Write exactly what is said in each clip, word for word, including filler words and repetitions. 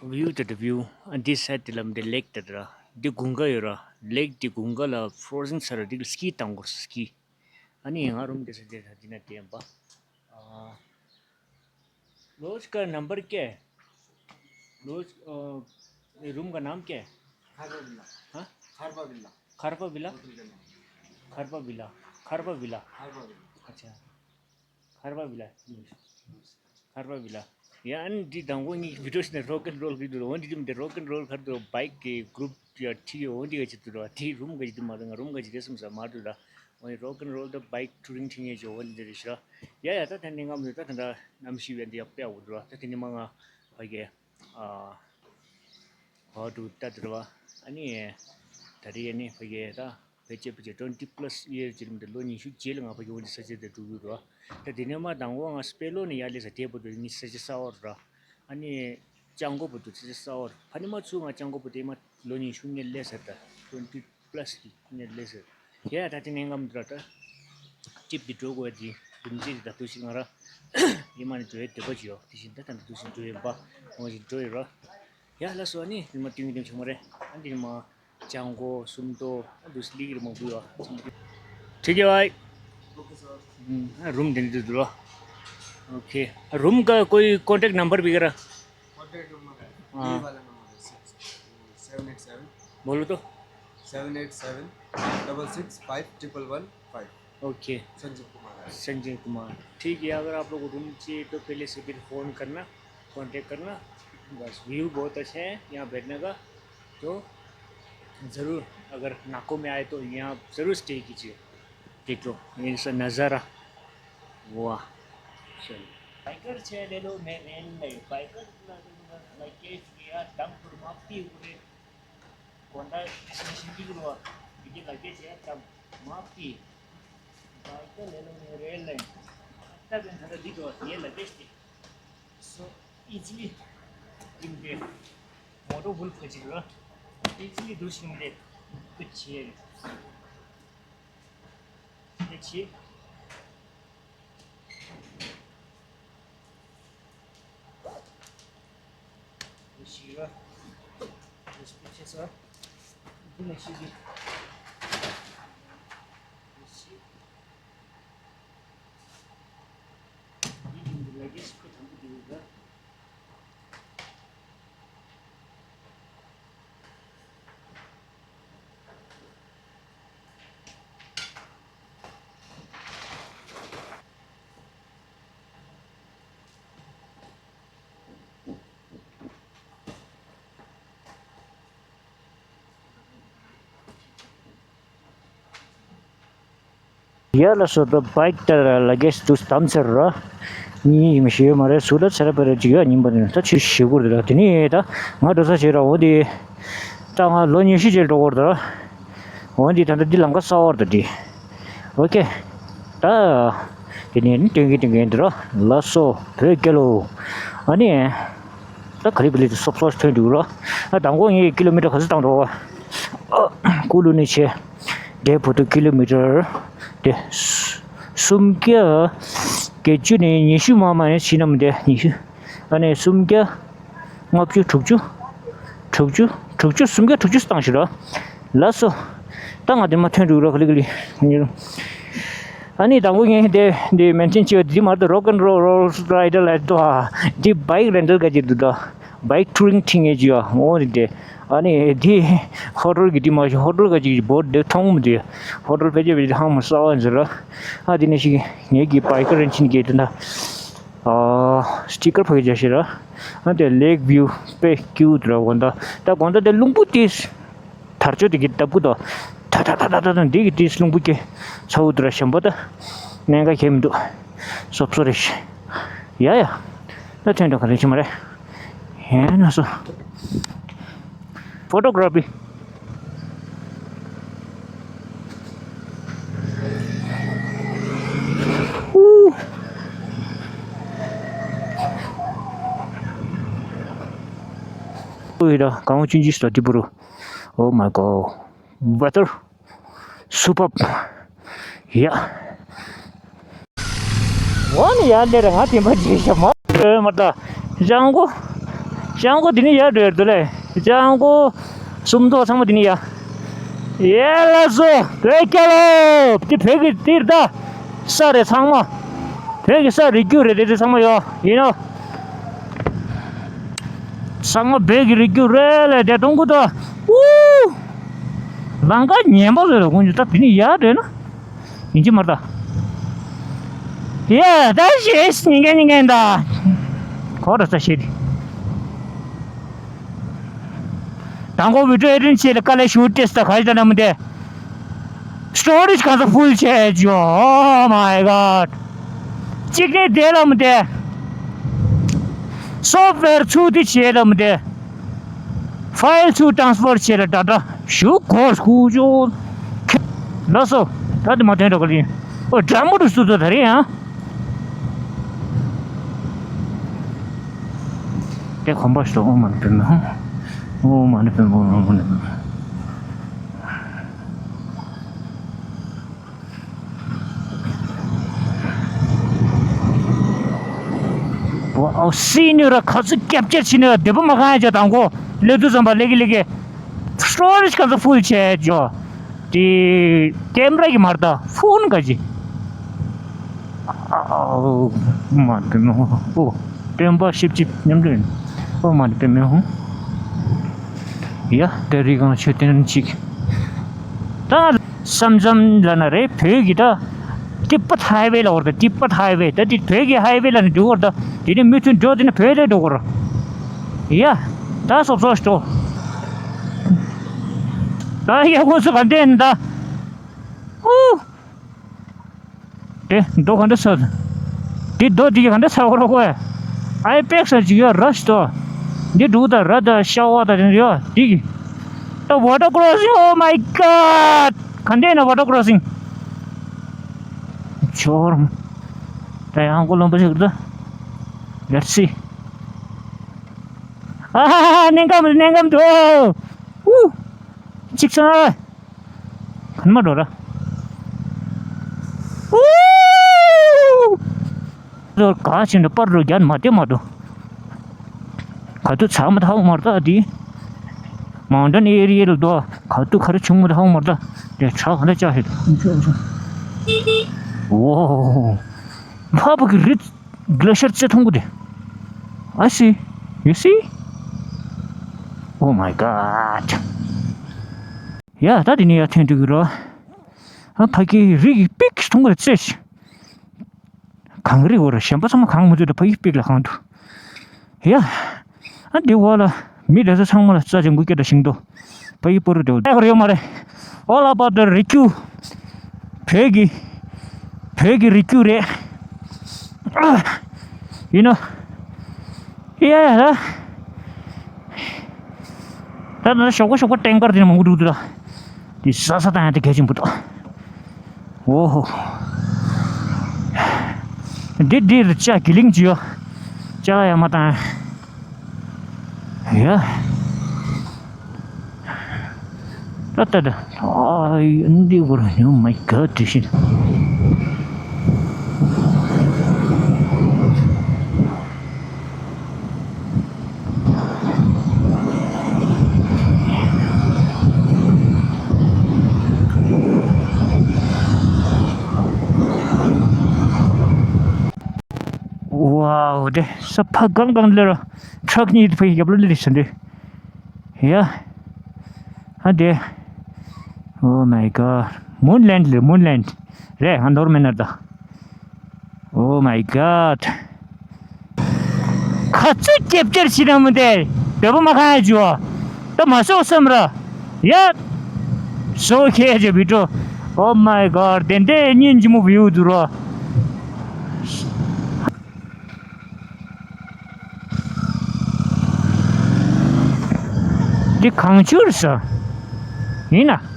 View དེ་འདྲ་view། ཨ་འདི་side དེ་ལ་འདི་lake དེ་འདྲ། འདི་དགུན་ཁ་ཡོད་ར། lake འདི་དགུན་ཁ་ལ་frozen ས་ར། འདི་ski བཏང་དགོས། ski། ཨ་ནི་ང་རུམ་དེ་ས་དེ་འདི་ན་བསྡད་པ། ཨ། Lodge का नंबर क्या है? Lodge, अ, रूम का नाम क्या है? खारपा विला। हाँ? खारपा विला। खारपा विला? होटल का नाम। खारपा विला। खारपा विला। खारपा विला। अच्छा। खारपा विला। Kharpa villa. ཡ་ཨ་ནི་འདི་དང་པོ་ངས་video ཞིག་ནས་rock and roll གི་འདུག་འོ་འདི་འདི་rock and roll གར་འདུག bike གི་group ཡ་ཁྲིད་ཡོད། འོ་འདི་ག་ཅིག་འདུག་དེ་རུམ་ག་ཅིག་འདུག་མ་འདུག་ང་རུམ་ག་ཅིག་རེད་བསམ་ས་མ་འདུག་ད། འོ་rock and roll དང་bike touring ཁྲིད་མཁན་ཅིག་འོ་འདི་འདི་རེད་ཤག་ཡ་ཡ་ད་དེ་ནས་ང་མི་ད་དེ་འདྲ་གནམ་གཤིས་ཡ་འདི་ཡག་པོ་ཡག་པོ་འདུག་ད་དེ་ནས་མ་ང་ཕ་གི་ཨ། ཧོ་ཏུ་ཏ་དུ་ར་བ། ཨ་ནི་ད་རེས་ཨ་ནི་ཕ་གི་ད་ཕལ་ཆེར་ཕལ་ཆེར twenty plus year ཅིག་རིང་དུ་ལོ་ཉི་ཤུ་རྗེས་ལ་ང་ཕ་གི་འོ་འདི་ས་ཆ་དེ་འགྲོ་གི་ར། ད་དེ་ནས་མ་དང་པོ་ང་སྤེ་ལོ་ནས་ཡར་སླེབས་ས་དེ་བར་དུ་ངའི་ས་ཆ་གསར་པ་ར། ཨ་ནི་ལྕང་སྐོར་བར་དུ་ས་ཆ་གསར་པ་ར། ཕ་ནི་མ་ཚུར་ང་ལྕང་སྐོར་བར་དུ་མ་ལོ་ཉི་ཤུ་ངས་སླེབས་ས་ད་twenty plus གི་ངས་སླེབས་ས། ཡ་ད་དེ་ནས་ངམ་དུ་ར་ད། ཅིབ་དེ་འགྲོ་དགོས་དེ་རུམ་ཅིག་དེ་ད་དུ་ཞིག་ང་ར་ཡིན་མ་ནི་འགྲོ་ཡའི་འདོད་པ་ཅིག་ཡོད། དེ་བཞིན་ད་ད་འདི་དུ་ཞིག་འགྲོ་ཡོད་པ་འོང་ཞིག་འགྲོ་ཡོད་ར། ཡ་ལ་སོ་ནི་ཡིན་མ་ཏིང་ཏིང་ཆུང་མ་རེད། ཨ་འདི་ནི་མ་ལྕང་སྐོར་སུམ་མདོ་ཨ་འདུ་སི་ལི་གི་རི་མ་བུ་ཡོད། ठीक है भाई। Okay sir. हम्म, रूम देने दे दो। ओके। रूम का कोई कॉन्टैक्ट नंबर वगैरह? कॉन्टैक्ट नंबर है, हाँ। ये वाला नंबर है, सिक्स सेवन एट सेवन। बोलो तो। Seven eight seven double six five triple one five. Okay. Sanjeev Kumar है। संजीव कुमार, ठीक है। अगर आप लोग को रूम चाहिए तो पहले से फिर फ़ोन करना, कॉन्टैक्ट करना। बस व्यू बहुत अच्छा है यहाँ बैठने का, तो ज़रूर अगर नाको में आए तो यहाँ ज़रूर स्टे कीजिए। देख लो, ये सब नज़ारा। वाह। चलो। बाइकर छे ले लो, मैं रेल ले। बाइकर ना लगेज गया, डंप माफी उड़े। कोंडा स्टेशन की गुरुआ, बिजली लगेज है, डंप माफी। बाइकर ले लो, मैं रेल ले। तब इन हर दी दो, ये लगेज थी। So easily in the motor will put it, easily do something. कुछ है। देखिए। देखिएगा। इस पीछे से। इधर देखिए। देखिए। ये लगेज को हम देगा। ཡ་ལ་སོ་ད་བའིཀ་དང་ལ་གེ་ཇི་དུ་བསྡམས་ཚར་ར། གཉིས་ཡིན་ཞེས་མ་རེད། སུ་ལ་ཚར་པ་རེད་ཅིག་ཡ་ཉིན་པ་ནི་ད་ཆུ་ཞེ་དགུ་རེད་ལ། དེ་ནི་ད་ང་འགྲོ་ས་བྱེད་ར། འོ་དེ་ད་ང་ལོ་ཉི་ཤུ་རྗེས་འགྲོ་དགོས་རེད་ད། འོ་འདི་ད་ལྟ་འདི་ལམ་ཁ་གསར་པ་རེད་ད་འདི། ཨོ་ཁེ། ད་དེ་ནི་སྟོན་གི་སྟོན་གི་འདི་ར། ལ་སོ་བོད་རྒྱལ་ལོ། ཨ་ནི་ད་ག་རེ་བི་ལི་དེ་སོབ་སོབ་ཐོན་འདུག་ར། ཨ་དང་པོ་ངས་ཀི་ལོ་མི་ཊར་ག་ཚོད་བཏང་འགྲོ་བ། ཨ་ཀུ་ལུ་ནས་བྱས། འདས་པོ་ཏོ་ཀི་ལོ་མི་ཊར་དེ་སུམ་བརྒྱ་བརྒྱད་ཅུ་ནས་ཉི་ཤུ་མ་མ་ནས་ཕྱིན་ན་མི་འདས་ཉི་ཤུ། ཨ་ནས་སུམ་བརྒྱ་ལྔ་བཅུ་དྲུག་ཅུ། དྲུག་ཅུ་དྲུག་ཅུ་སུམ་བརྒྱ་དྲུག་ཅུ་བཏང་ཞིག་ར། ལགས་སོ། ད་ང་དེ་མ་ཐོན་འགྲོ་ར་ག་ལི་ག་ལི། ཨ་ནི་དང་པོ་ངས་དེ་འདི་མེན་ཤན་བྱས་པ་འདི་མ་གཏོགས་རོག་ཨན་རོལ་རོལ་རའི་ཌར་ལ་དོ་ཧ་འདི་བའིཀ་རེན་ཊལ་ག་ཅིག་འདུག་ད། བའིཀ་ཊུ་རིང་ཁྲིད་མཁན་ཅིག་ཡོད། འོ་རེད་དེ། ཨ་ནི་དེ་ཧོ་ཊལ་གི་དེ་མ་ཤེས། ཧོ་ཊལ་ག་ཅིག་བོར་དེ་མཐོང་མི་འདུག་ཧོ་ཊལ་ཕལ་ཆེར་ཕལ་ཆེར་ཧང་མ་གསར་པ་ཟེར་ར། ཨ་དེ་ནས་ཤིག་ངེད་ཀྱི་བའིཀ་རེན་ཆིན་གྱི་དེ་ན་ཨ་སི་ཊི་ཀར་ཕ་གི་རྒྱག་ཤེས་ར། ཨ་དེ་ལེག་བིའུ་དཔེ་ཀིའུ་ཊི་ར། དགོང་དག་ད་དགོང་དག་དེ་རླུང་བུ་དེ་དར་ལྕོག་དེ་གི་འདབས་གུ་དོ་ཐ་ཐ་ཐ་ཐ་ཐ་དེ་གི་དེ་རླུང་བུ་སྐྱེ་ཚ་བོ་དུ་ར་ཞམ་པོ་ད་གནད་འགག་གལ་མི་འདུག་སོབ་སོ་རེ་ཤི། ཡ་ཡ། ད་ཐོན་འགྲོ་ག་རེ་ཆི་མ་རེད། ཧེ་ན་སོ། ཕོ་ཊོ་གྷ་ར་ཕི། ཨུ། ཨུ་ཡ་ད་གང་བ་ཅུན་ཅི་སྟ་ཏི་པུ་རུ། Oh my God. Weather superb. ཡ། འོ་ནི་ཡར་སླེབས་ར་ང་དེ་འབའ་བརྗེད་ཤག་མ། ཨེ་མ་ད། ལྕང་སྐོར་ སྤྱང་ཀོ་འདི་ནི་ཡར་འགྲོ་ཡར་འདུག་ལེ། སྤྱང་ཀོ་སུམ་མདོ་ཚང་མ་འདི་ནི་ཡ། ཡ་ལ་སོ་བོད་རྒྱལ་ལོ། འདི་བོད་ཀྱི་འདིར་ད་ས་རེད་ཚང་མ། བོད་ཀྱི་ས་རིགས་རྒྱུད་རེད་དེ་ཚང་མ་ཡོ་ཡིན་ནོ། ཚང་མ་བོད་ཀྱི་རིགས་རྒྱུད་རེད་ལེ། དེ་གཏོང་གི་འདུག་ཨུ། ལང་ཀ་ཉན་པ་ཟེར་རོ་ཁོང་ཚོ་ད་དེ་ནི་ཡར་འགྲོ་ན། ཡིན་གྱི་མ་རེད་ད། ཡ་ད་ཞེས་ཉིན་གན་ཉིན་གན་ད། གོ་ར་ས་ཞེས་དེ། དང་པོ་བི་ཌིའོ་ཨེ་ཌིན་བྱེད་ལ་དཀའ་ལས་ཞུ་ཏེ་ས་ག་ཞིག་ད་ན་མི་དེ། སི་ཊོ་རེཇ་གང་ས་ཕུལ་བྱས་ཇོ། Oh my god. གཅིག་ནས་དེ་ལ་མི་དེ། སོབ་ཝེར་ཚུར་དེ་བྱེད་ལ་མི་དེ། ཕ་ཡིལ་ཚུར་ཊ་རན་སི་ཕར་བྱེད་ལ་ད་ད་ཞུ་གོ་སྐུ་ཅོ། ལགས་སོ། ད་དེ་མ་ཐོན་འགྲོ་གི་ཡིན། ཨོ་འགྲམ་པོ་རུ་སུ་ཚོ་ད་རེད་ཡང་། དེ་གོམ་པ་ཞིག་ཨོ་མ་ནི་པེ་མེ་ཧོ། ཨོ་མ་ནི་པེ་མེ་ཧོ། ཨོ་མ་ནི་པེ་མེ་ཧོ། ཨོ་སི་ནི་ར་ཁ་ཚུ་སྐྱབས་བཅར་ཕྱིན་ནི་ར་སྡེ་པ་མ་གང་ཡ་ཅག་དང་གོ་ལེ་དུ་ཙམ་པ་ལེ་གི་ལེ་གི་སི་ཊོ་རེཇ་གང་ཚ་ཕུལ་བྱས་ཇོ། དེ་ཀེམ་ར་གི་མར་ད་ཕོན་ག་ཅི། ཨོ་མ་དེ་ནོ་ཨོ་སྟོན་པ་ཤིབ་ཅིབ་མཉམ་དུ་ཡིན། ཨོ་མ་དེ་མེ་ཧོ། ཡ་དེ་རི་གང་ཆོས་དེ་ནི་ཅིག་ད་བསམ་བསམ་ལ་ན་རེ་བོད་ཀྱི་ད་ཏི་པད་ཧའི་ཝེ་ལ་བར་ད་ཏི་པད་ཧའི་ཝེ་ད་ཏི་བོད་ཀྱི་ཧའི་ཝེ་ལ་ནི་འགྲོ་བར་ད་དེ་ནི་མི་ཐུན་འགྲོ་དེ་ནི་བོད་ལ་འགྲོ་བར་ཡ་ད་སོབ་སོབ་སྟོ། ད་ཡ་ཁོང་ཚོ་ག་འདྲ་ཡིན་ད། ཨུ། དེ་རྡོ་ག་འདྲ་ཚ། དེ་རྡོ་དེ་ག་འདྲ་ཚ་བོ་རོ་ཀོ། ཨའི་པེག་ས་ཅིག་ཡོད་ར་ཤི་ཏོ། འདི་འབྲུག་དང་ར་དང་ཤ་བ་དང་དེ་ཡོད་དེ་གི། ད་ཝ་ཊར་ཀོ་རོ་སིང་ཨོ་མའི་གོཌ། ག་འདྲ་ཡིན་ན་ཝ་ཊར་ཀོ་རོ་སིང་། ཆོར། ད་ཡང་ཀོ་ལོམ་པོ་ཞིག་ད། Let's see. ཨ་ཧ་ཧ་ཧ་གནས་ཁམས་གནས་ཁམས་དུ། ཨུ། གཅིག་ཚང་། ག་མ་འགྲོ་ར། ཨུ། རོ་ག་ཕྱིན་དུ་པར་རོ་རྒྱན་མ་དེ་མ་འགྲོ། ག་དུ་ཚ་མ་ཐག་མར་ད་དེ། མའུན་ཊན་ཨེ་རི་ཡ་ལ་དོ་ག་དུ་ག་རེ་བྱུང་མ་ཐག་མར་ད་དེ་ཚ་ག་འདྲ་ཅག་ཧེ། ཨོ། ཕ་བུ་གི་རི་གླེ་ཤར་རྩེ་མཐོང་གི་དེ། I see. You see? Oh my god. ཡ་ད་དེ་ནས་ཡར་ཐོན་འགྲོ་གི་རོ། ཨ་ཕ་གི་རི་གི་པིག་མཐོང་གི་རེད་ཙེ། གངས་རི་འོ་ར་གཞན་པ་ཚང་མ་གངས་མི་འདུག་ད་ཕ་གི་པིག་ལ་གངས་འདུག་ཡ། ཨ་འདི་འོག་ལ་མི་དེ་ཚོ་ཚང་མ་ལ་རྩྭ་ཅན་གུ་སྐད་དང་ཤིང་ཏོག་ཕ་གི་པོ་རུ་འདུག་ད་ག་རེ་ཡོད་མ་རེད། All about the རི་རྒྱུད། བོད་ཀྱི་བོད་ཀྱི་རི་རྒྱུད་རེད། ཨ། ཡིན་ནོ། ཡ་ཡ་ད། ད་ད་ཞོགས་པ་ཞོགས་པ་ཊེང་ཀར་དེ་ནས་མང་པོ་འགྲོ་འདུག་ད། དེ་ས་ས་བཏང་ཡ་དེ་གལ་ཆེན་པོ་འདུག་ཨོ་ཧོ། འདི་འདིར་ལྕགས་གི་ལིང་ཅིག་ཡོད། ལྕགས་ཡ་མ་བཏང་ཡ། ད་ད་ད། ཨ་འདི་གོ་ར་ཉོ་མ་ག་དེ་བཞིན། ཝའོ་དེ་ས་ཕ་གང་གང་ལེ་ར་ཊག་གཉིས་ཕ་ཡི་རྒྱབ་ལ་ལེ་ལེ་ཟིན་དེ། ཡ། ཨ་དེ། Oh my god. Moonland ལེ་moonland རེད་ང་ནོར་མེད་ན་ད། Oh my god. ཁ་ཚུ་ལྕེབ་ལྕེར་ཞིག་ན་མི་འདེ། བོད་པ་མ་ཁང་ཡ་ཇུ་བ། ད་མ་སོག་སམ་ར། ཡ། སོ་ཁེ་ཇེ་བི་ཏོ། Oh my god. དེ་འདྲའི་སྙིང་རྗེ་མོ་བིའུ་འདུག་ར། འདི་གངས་ཆུར་ས། ཡིན་ན།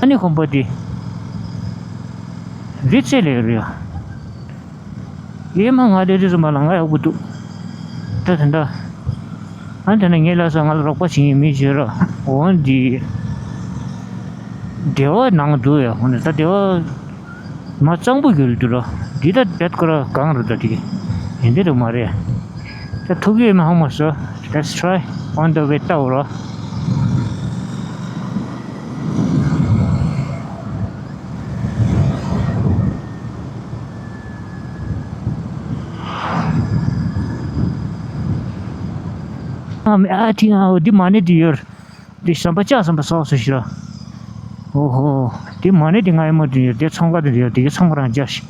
ནི་གོམ་པ་དེ་རི་རྩེ་ལས་རེད་ཡ། ཨེ་མ་ང་དེ་དེ་ཚོ་མ་ལ་ང་ཡག་པོ་འདུག་ད་དེ་འདྲ། ཨ་དེ་ན་ངས་ལ་ས་ང་ལ་རོགས་པ་བྱེད་མཁན་མི་བྱེད་ར། འོ་འདི་སྡེ་བ་ནང་འདུག་ཡ། འོ་ནི་ད་སྡེ་བ་མ་གཙང་པོ་གྱུར་འདུག་ར། འདི་ད་བེད་ཁོ་ར་གང་རུ་ད་དེ་ཡིན་འདི་རུ་མ་རེད། ད་ཐུག་ཡོད་མ་ཧང་མ་སོ། Let's try on the way ལྟ་འོ་ར། ཨ་མེ་ཨ་ཐི་ཨ་འོ་འདི་མ་ཎི་འདི་ཡོད། འདི་ཟམ་པ་ལྕགས་ཟམ་པ་སོགས་སུ་ཤི་ར། ཨོ་ཧོ། འདི་མ་ཎི་འདི་ང་ཡི་མ་འདི་ཡོད་འདི་ཚོང་ཁང་འདི་ཡོད་འདི་ཚོང་ཁང་རང་རྒྱ་ཤི།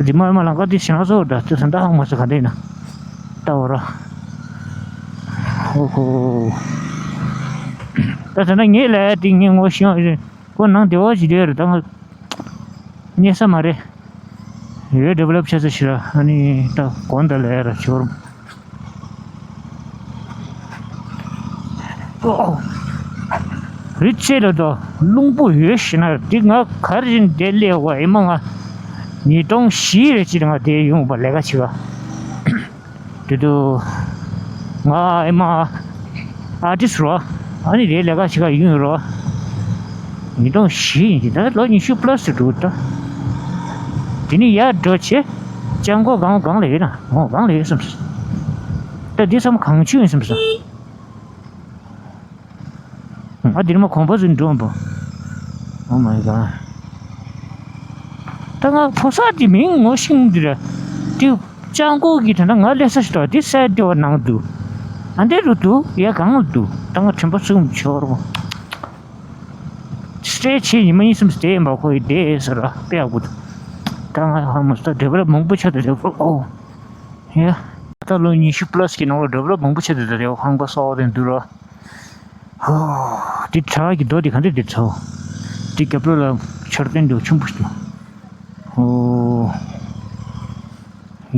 འདི་མ་ཡི་མ་ལང་ཀ་འདི་ཞེ་ན་སོ་ད་ཚོ་ད་ཧང་མ་སོ་ག་འདི་ན། ལྟ་འོ་ར། ཨོ་ཧོ། ད་ཚོ་ན་ངེད་ལ་འདི་ངེད་ངོ་ཤེས་ཡོང་ཁོ་ནང་སྡེ་བ་ཞིག་སྡོད་རེད་ད་ང་། རྙེད་ས་མ་རེད། ཡོད་ཌི་ཝེ་ལོབ་བྱས་ས་ཞིག་ར་ཨ་ནི་ད་གོང་དུ་ལས་ར་ཞོར། ཨོ། རི་རྩེ་ལ་དོ་རླུང་བུ་ཡོད་ཞེ་ན་འདི་ང་ག་རེ་བཞིན་བསྡད་སླེབས་བ་ཨེ་མ་ང་ཉིས་སྟོང་བཞི་རེ་གཅིག་ང་བསྡད་ཡོང་བ་ལས་ཀ་བྱེད་ག་དེ་དུ་ང་ཨེ་མ་ཨར་ཊིསི་རོ་ཨ་ནི་རེད་ལས་ཀ་བྱེད་ག་ཡོང་རོ། ཉིས་སྟོང་བཞི་ཡིན་གྱི་ད་ལོ་ཉི་ཤུ་པ་ལ་སི་འགྲོ་ད། དེ་ནི་ཡར་འགྲོ་བྱེད། ལྕང་སྒོ་གང་གང་ལ་ཡོད་ན་འོ་གང་ལ་ཡོད་བསམ་སོང་། ད་འདི་བསམ་གང་ཆུ་ཡིན་བསམ་སོང་། ཨ་འདིར་མ་གོམ་པ་ཟིན་འགྲོ་འབོ། Oh my god། ད་ང་ཕོ་གསར་གྱི་མིང་ངོ་ཤེས་འདི་ར། འདི་ལྕང་སྒོ་གི་ད་ང་སླེབས་ས་ཞིག་ད་འདི་སའི་འདི་བ་ནང་འདུག་ཨ་འདི་རུ་འདུག་ཡ་གང་ལ་འདུག་ད་ང་དྲན་པ་བཙུམ་ཆོག་རོ། སྤྲད་ཆེ་ཡིན་མ་ཡིན་སེམས་སྟེ་ཡིན་པ་ཁོ་ཡི་དེ་ཟེར་ར་དཔེ་ཡག་པོ་འདུག་ད་ང་ཧ་མ་སོ་ཌི་ཝེ་ལོབ་མང་པོ་ཆགས་འདུག་ཌི་ཝེ་ལོབ་ཨོ། ཡ། ད་ལོ་ཉི་ཤུ་པ་ལ་སི་གི་ནང་ལ་ཌི་ཝེ་ལོབ་མང་པོ་ཆགས་འདུག་ད་རེ་བ་ཁང་པ་གསར་པ་དེ་འདུག་ར། ཧོ། དེ་བྲག་གི་རྡོ་དེ་ག་འདྲ་དེ་ཚོ། དེ་རྒྱབ་ལོགས་ལ་ཆར་པ་འདུག་ཆེན་པོ་ཞིག་འདུག་ཨོ། ཡ།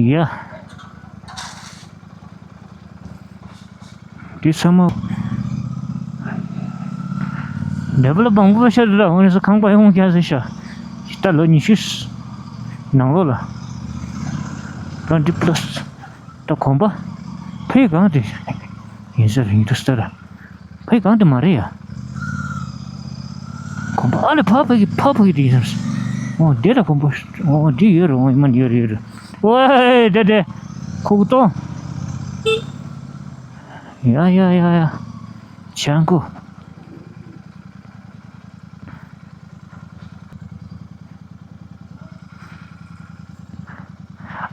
དེ་ཚང་མ། ཌི་ཝེ་ལོབ་མང་པོ་ཤར་ར་འོང་ས་ཁང་པ་ཡོང་རྒྱ་ཟེར་ཤ། ད་ལོ་ཉི་ཤུ། ནང་ལོགས་ལ། ཊུ་ཝེན་ཊི་པ་ལ་སི། ད་གོམ་པ། ཕའི་གང་དེ། ཡིན་ས་རིང་དུ་སྟ་ར། ཕའི་གང་དེ་མ་རེད་ཡ། གོམ་པ་ཨ་ལེ་ཕ་ཕ་གི་ཕ་ཕ་གི་དེ་ཡིན་ས། འོ་དེ་ལ་གོམ་པ། འོ་དེ་ཡོད་རེད་འོ་ཡིན་མ་ཡོད་རེད་ཡོད་རེད། ཝེ་དེ་དེ། ཁུག་ཏོ། ཡ་ཡ་ཡ་ཡ། ལྕང་སྒོ།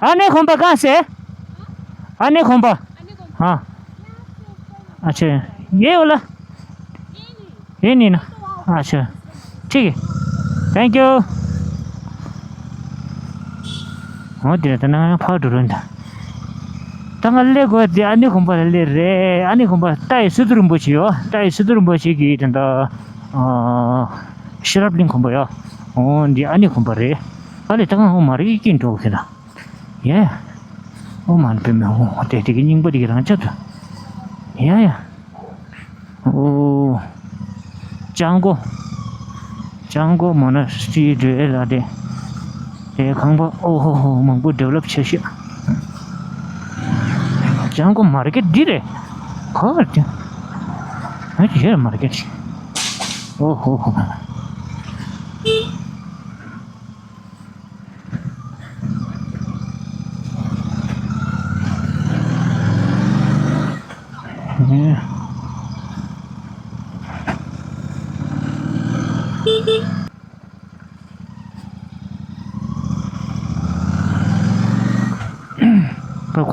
ཨ་ནེ་གོམ་པ་གང་ཟེ། ཨ་ནེ་གོམ་པ། ཨ། ཨ་ཆེ། ཡེ་འོ་ལ། ཡེ་ནི་ན། ཨ་ཆེ། ཐིག Thank you། འོ་དེ་ལ་ད་ནང་ཡང་ཕར་འགྲོ་རན་ད། ད་ང་སླེབས་དགོས་དེ་ཨ་ནེ་གོམ་པ་ལ་སླེབས་རེད། ཨ་ནེ་གོམ་པ་ལྟ་ཡི་སི་ཏུ་རིན་པོ་ཆེ་ཡོད། ལྟ་ཡི་སི་ཏུ་རིན་པོ་ཆེ་གི་དེ་འདྲ། ཤེས་རབ་གླིང་གོམ་པ་ཡོད། འོ་འདི་ཨ་ནེ་གོམ་པ་རེད། ཨ་ལེ་ད་ང་ཧོ་མ་རེད་ཀྱིན་འགྲོ་གི་ན། ཡ། ཨོ་མ་ནི་པེ་མེ་ཧོ་དེ་དེ་གི་སྙིང་པོ་དེ་གི་རང་ཆ་དུ། ཡ་ཡ། ཨོ། ལྕང་སྒོ། ལྕང་སྒོ་མོ་ན་སི་ཊི་རི་འགྲོ་ཨེ་ལ་དེ། དེ་ཁང་པ་ཨོ་ཧོ་ཧོ་མང་པོ་ཌི་ཝེ་ལོབ་བྱས་ཤག་ལྕང་སྒོ་མར་ཀེ་ཊི་འདི་རེད། ག་བར་དེ། ཨ་ཅི་ཡར་མར་ཀེ་ཊི། ཨོ་ཧོ་ཧོ།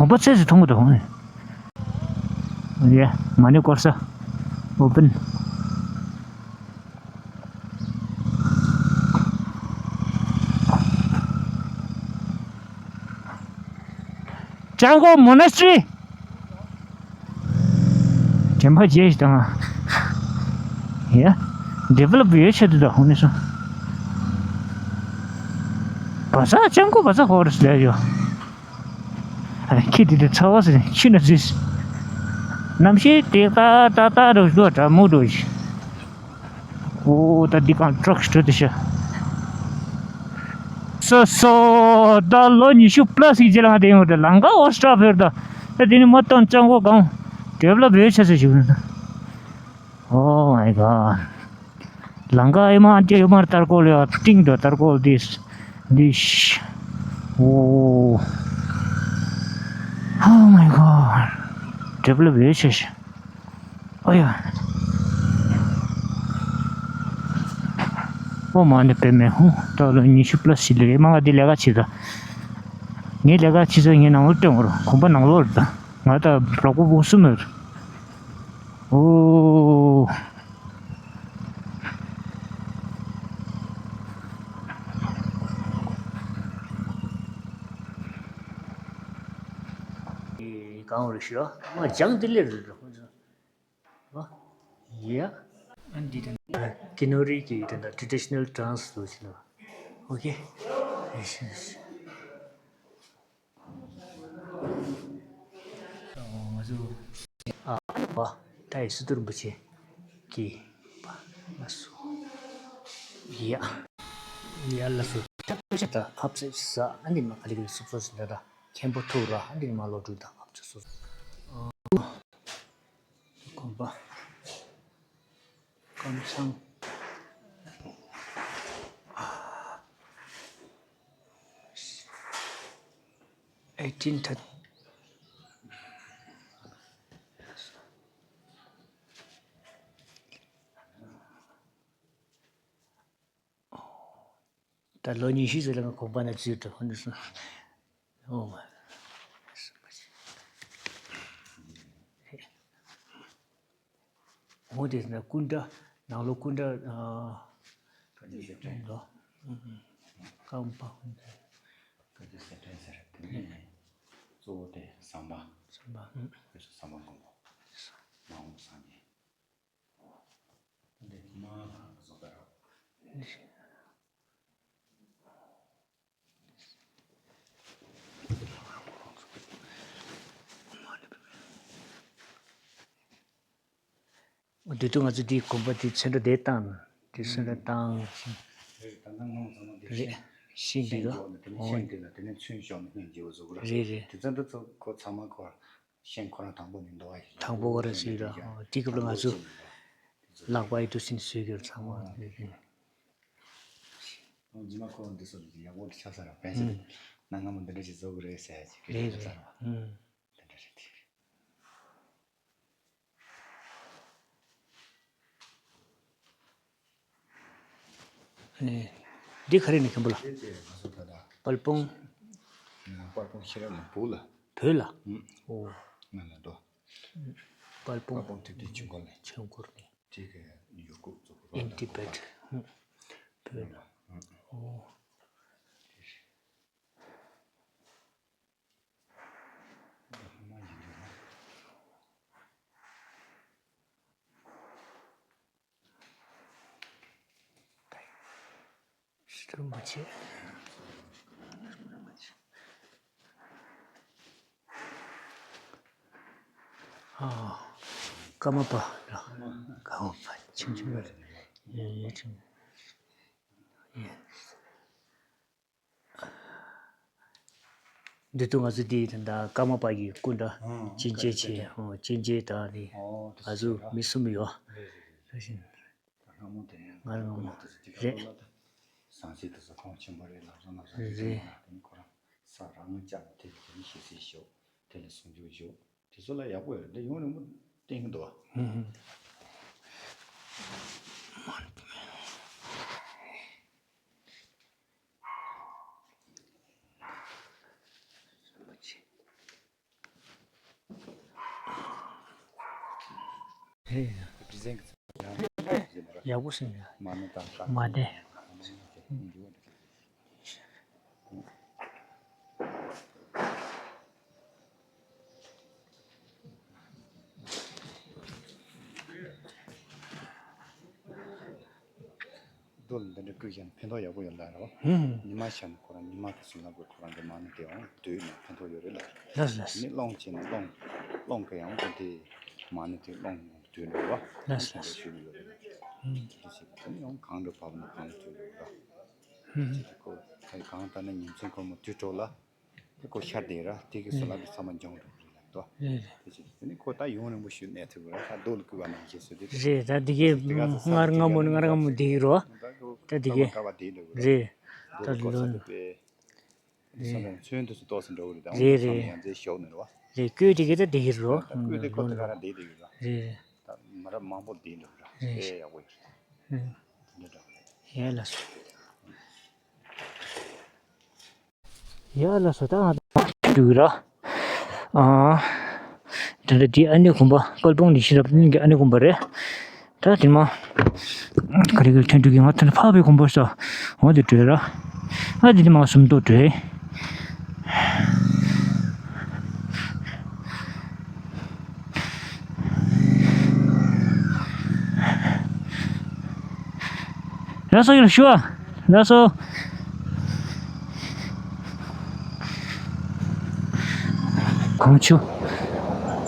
གོམ་པ་ཚད་ཚད་མཐོང་གི་འདུག་ཡ། མ་ཎི་བསྐོར་ས། ཨོ་པན། ལྕང་སྒོ་མོ་ན་སི་ཊི་རི། དྲན་པ་བརྗེད་ཤི་དང་། ཡ། ཌི་ཝེ་ལོབ་ཡོད་ཆེད་དུ་དང་ཧོ་ནི་སོང་། བ་ས་ལྕང་སྒོ་བ་ས་ཧོ་རི་སི་ལ་ཡོད། ཨ་ཁྱི་དེ་དེ་ཚ་བ་སི་ཁྱི་ན་ཟིས། གནམ་གཤིས་དེ་ཏ་ཏ་ཏ་རུ་ཞོ་དྲ་མུ་རུ་ཞི། ཨོ་ད་འདི་གང་ཊྲག་ཞིག་འགྲོ་དེ་ཤ། སོ་སོ་ད་ལོ་ཉི་ཤུ་པ་ལ་སི་ཡི་རྗེས་ལ་ང་དེ་ཡོང་དེ་ལང་ཀ་ཨོ་སི་ཊྲ་ཕེར་ད། ད་དེ་ནི་མ་བཏང་ཅང་གོ་གང་ཌེ་བི་ལོབ་བྱས་ཆ་ཟེར་ཞུ་ན། Oh my god. ལང་ཀ་ཨེ་མ་ཨན་ཏི་ཨེ་མར་ཏར་ཀོལ་ཡ་ཏིང་དོ་ཏར་ཀོལ་དིས་དིས། Oh. Oh my god. ཌེ་བི་ལོབ་བྱས་ཆ་ཤ། ཨོ་ཡ། ཨོ་མ་ནི་པེ་མེ་ཧུ་ད་ལོ་ཉི་ཤུ་པ་ལ་སི་ལེ་མ་ང་འདི་ལས་ཀ་བྱེད་ད། ངའི་ལས་ཀ་བྱེད་ས་ངའི་ནང་ལོ་སྟོན་འོར་གོམ་པ་ནང་ལོ་རེད་ད། ང་ད་རོགས་པོ་བུ་གསུམ་ཡོད། ཨོ། གང་རེད་ཤག་མ་ལྗང་དེ་ལེར་རེད་རོ། ཡ། ཨ་འདི་དང་། ཀི་ནོ་རི་གི་དེ་འདྲ་ཊྲེ་ཌི་ཤི་ནལ་ཌན་སི་ལོ་ཆེ་ལོ། ཨོ་ཁེ། ཡེ་ཤེས། ང་ཚོ་ཨ་བ་ཏའི་སི་ཏུ་རིན་པོ་ཆེ་གི་བ་ལ་སོ། ཡ། ཡ་ལ་སོ། ད་ཕྱི་ད་ཧབ་ཚེ་ས་ཨ་འདི་མ་ག་ལི་གི་སུབ་སོ་སི་འདྲ་ད་མཁན་པོ་ཐུག་ར་ཨ་འདི་མ་ལོ་དྲུག་ད་ཧབ་ཚེ་སོ། དགོན་པ། ཀམ་ཚང་། eighteen thirty། ད་ལོ་ཉི་ཤུ་ཙམ་ལ་ང་དགོན་པ་ན་འཛུལ་འགྲོ་ཧོན་སོང་། ཨོ་མ། འོ་དེ་ན་སྐུ་འདྲ། ནང་ལོ་སྐུ་འདྲ། ཨ། ལོ། ཀམ་པ། ག་དུས་སེ་ཏྲེན་ཟེར་དེ་ནས་གཙོ་བོ་དེ་ཟམ་པ། ཟམ་པ། ཁོས་ཟམ་པ་མགོན་པོ། མ་འོངས་སངས་རྒྱས། འདི་མ་ལ་བཟོ་ལྟར། འདི་དུས་ང་ཚོ་འདིའི་དགོན་པ་འདི་ཚོན་ཁྲ་དེ་བཏང་ན་འདི་ཚོན་ཁྲ་བཏང་། རེད། ད་ལྟ་སྔོན་མ་ཚང་མ་འདི་ཤིང་། ཤིང་འདི་ལ། ཤིང་འདི་ལ་དེ་ནས་ཤིང་འདི་ལ་དེ་ནས་ཚོན་ཤོག་ནས་སྔོན་འཇིབ་བཟོ་གི་ར། རེད་རེད། དེ་ཚོན་ཁྲ་ཚོ་ཁོ་ཚང་མ་ཁོ་ཤིང་ཁོ་རང་དང་པོ་ནས་འདུག་ཨ། དང་པོ་ག་རེ་ཟེར་ར། དེ་སྐབས་ལ་ང་ཚོ་ལག་པ་ཡི་དུ་སིན་བཟོས་གི་ར་ཚང་མ། རེད་རེད། རྗེས་མ་ཁོ་འདི་ཚོ་ཡག་པོ་ཆགས་ས་ར་བན་ཟེར། ནང་ང་མ་འདི་འདྲ་ཞིག་བཟོ་གི་རེད་ཟེར་ཅིག་གི་རེད་ཆགས་ས་ར། རེད་རེད། དེ་འདྲ་རེད་དེ། ཨ་ནི། འདི་ག་རེ་ནི་མཁན་པོ་ལ། དཔལ་སྤུངས། དཔལ་སྤུངས་ཤེས་རབ་ནི་བུ་ལ། བོད་ལ། ཨོ། ང་ལ་འགྲོ། དཔལ་སྤུངས། དཔལ་སྤུངས་ཐུབ་བསྟན་ཆོས་འཁོར་ནས། ཆོས་འཁོར་ནས། དེ་ག་ཡུལ་སྐོར་ཚོ་བོད་ལ། ཨིན་ཏི་བེད། བོད་ལ། ཨོ། ཤི་རིན་པོ་ཆེ། ཨ། ཀརྨ་པ་ལ། ཀརྨ་པ་ཆུང་ཆུང་རེད། ཡིན་ཡིན་ཆུང་ཡིན། འདི་དུས་ང་ཚོ་འདི་ད་ཀརྨ་པ་ཡི་སྐུ་འདྲ། ཨང་། ཅིན་ཅེ་ཆེ། ཨང་། ཅིན་ཅེ་དང་ནི། ཨོ། ང་ཚོ་མི་གསུམ་ཡོད། རེད་རེད་རེད། ད་བཞིན། ད་སྔ་མོ་དེ་ང་རང་སྔ་མོ་རེད། ཟང་ཟིང་དེ་ཚོ་གོང་ཆེན་པོ་རེད། ལམ་སང་ལམ་སང་རེད། དེ་ནི་ཁོ་རང་ས་རང་ངོ་བཅངས་ནས་དེ་ལ་དེ་ནི་ཞེ་སའི་ཞོག་དེ་ལ་ཟུང་འཇུག་ཞོག་དེ་ཚོ་ལ་ཡག་པོ་ཡོད་རེད། འདི་ཡོང་རིང་པོ་བསྟན་གྱི་འདུག་བ། ཧུམ་ཧུམ། ཧེ། ཡག་པོ་ཟིན་ཡ། མ་ཎི་དང་། མ་ཎི། རྡོ་ལ་འདི་འདྲ་བརྐོས་བཞག་ན་ཕན་ཐོགས་ཡག་པོ་ཡོད་ལ་རོ། ཧུམ། ཉི་མ་ཤར་ན་ཁོ་རང་ཉི་མ་གི་བཟུང་ན་དགོས། ཁོ་རང་གི་མ་ཎི་དེའང་སྡོད་ན་ཕན་ཐོགས་ཡོད་རེད་ལ། ལགས་ལགས། ནི་སློང་བྱས་ན་སློང་། སློང་གི་ཡང་དེ་མ་ཎི་དེ་སློང་སྡོད་འགྲོ་བ། ལགས་ལགས། ཞུ་ནི་ཡོད་རེད། དེ་ཞིག་དེ་ནི་ཡང་གངས་རུ་བབས་ན་གངས་ལ་ཐུག་ཡོད་ར། ཅེས་ཀྱི་ཁོ་ཁའི་གངས་ལྟར་ན་ཉིན་མཚན་ཁོ་མོ་དུས་གྲོགས་ལ། དེ་ཁོ་ཤར་དེ་ར་དེ་གི་སོ་ལ་དུ་ཚང་མ་འཇོང་རུ་རེད་ལ་དོ། དེ་ཞིག་དེ་ནི་ཁོ་ད་ཡུན་རིང་པོ་ཞིག་གནས་ཐུབ་ར་ད་རྡོ་ལ་བརྐོས་པ་ནང་བཞིན་སོ་དེ་རེད། ད་དེ་གི་དེ་ག་ཚོ་སྔར་སྔ་མོ་ནས་སྔར་སྔ་མོ་དེ་གི་རོ། ད་དེ་གི་ཀ་བ་དེ་འདྲ་རེད། ད་ལོ་ནས། རེད། སོང་ཙང་ཚོན་དུས་སུ་ཏོག་ཙམ་འགྲོ་གི་རེད་ད། རེད་རེད། ཡང་རྩེ་ཞོག་ནས་རེད་བ། རེད་བརྐོས་དེ་གི་ད་དེ་གི་རོ། ད་བརྐོས་དེ་ཁོ་དེ་ག་རང་བསྡད་དེ་གི་ར། རེད་རེད། ད་མ་རབས་མང་པོ་བསྡད་འགྲོ་གི་ར། རེད། དཔེ་ཡག་པོ་ཡོད་རེད། ཡ་ལགས་སོ། ཡ་ལགས་སོ་ད་ང་ཚོ་འགྲོ་གི་ར། ཨ། དེ་འདྲ་དེ་ཨ་ནེ་དགོན་པ་དཔལ་སྤུངས་ལི་ཤི་རབ་གླིང་གི་ཨ་ནེ་དགོན་པ་རེད། ད་དེ་མ། ག་རེ་ག་རེ་ཐོན་འགྲོ་གི་ང་ད་ཕག་པའི་གོམ་པ་ས། འོ་དེ་བྲོས་ར། ཨ་དེ་དེ་མ་སུམ་མདོ་བྲོས། ར་སོ་ཡོད་ཤུ་ཨ། ར་སོ། གངས་ཆུ།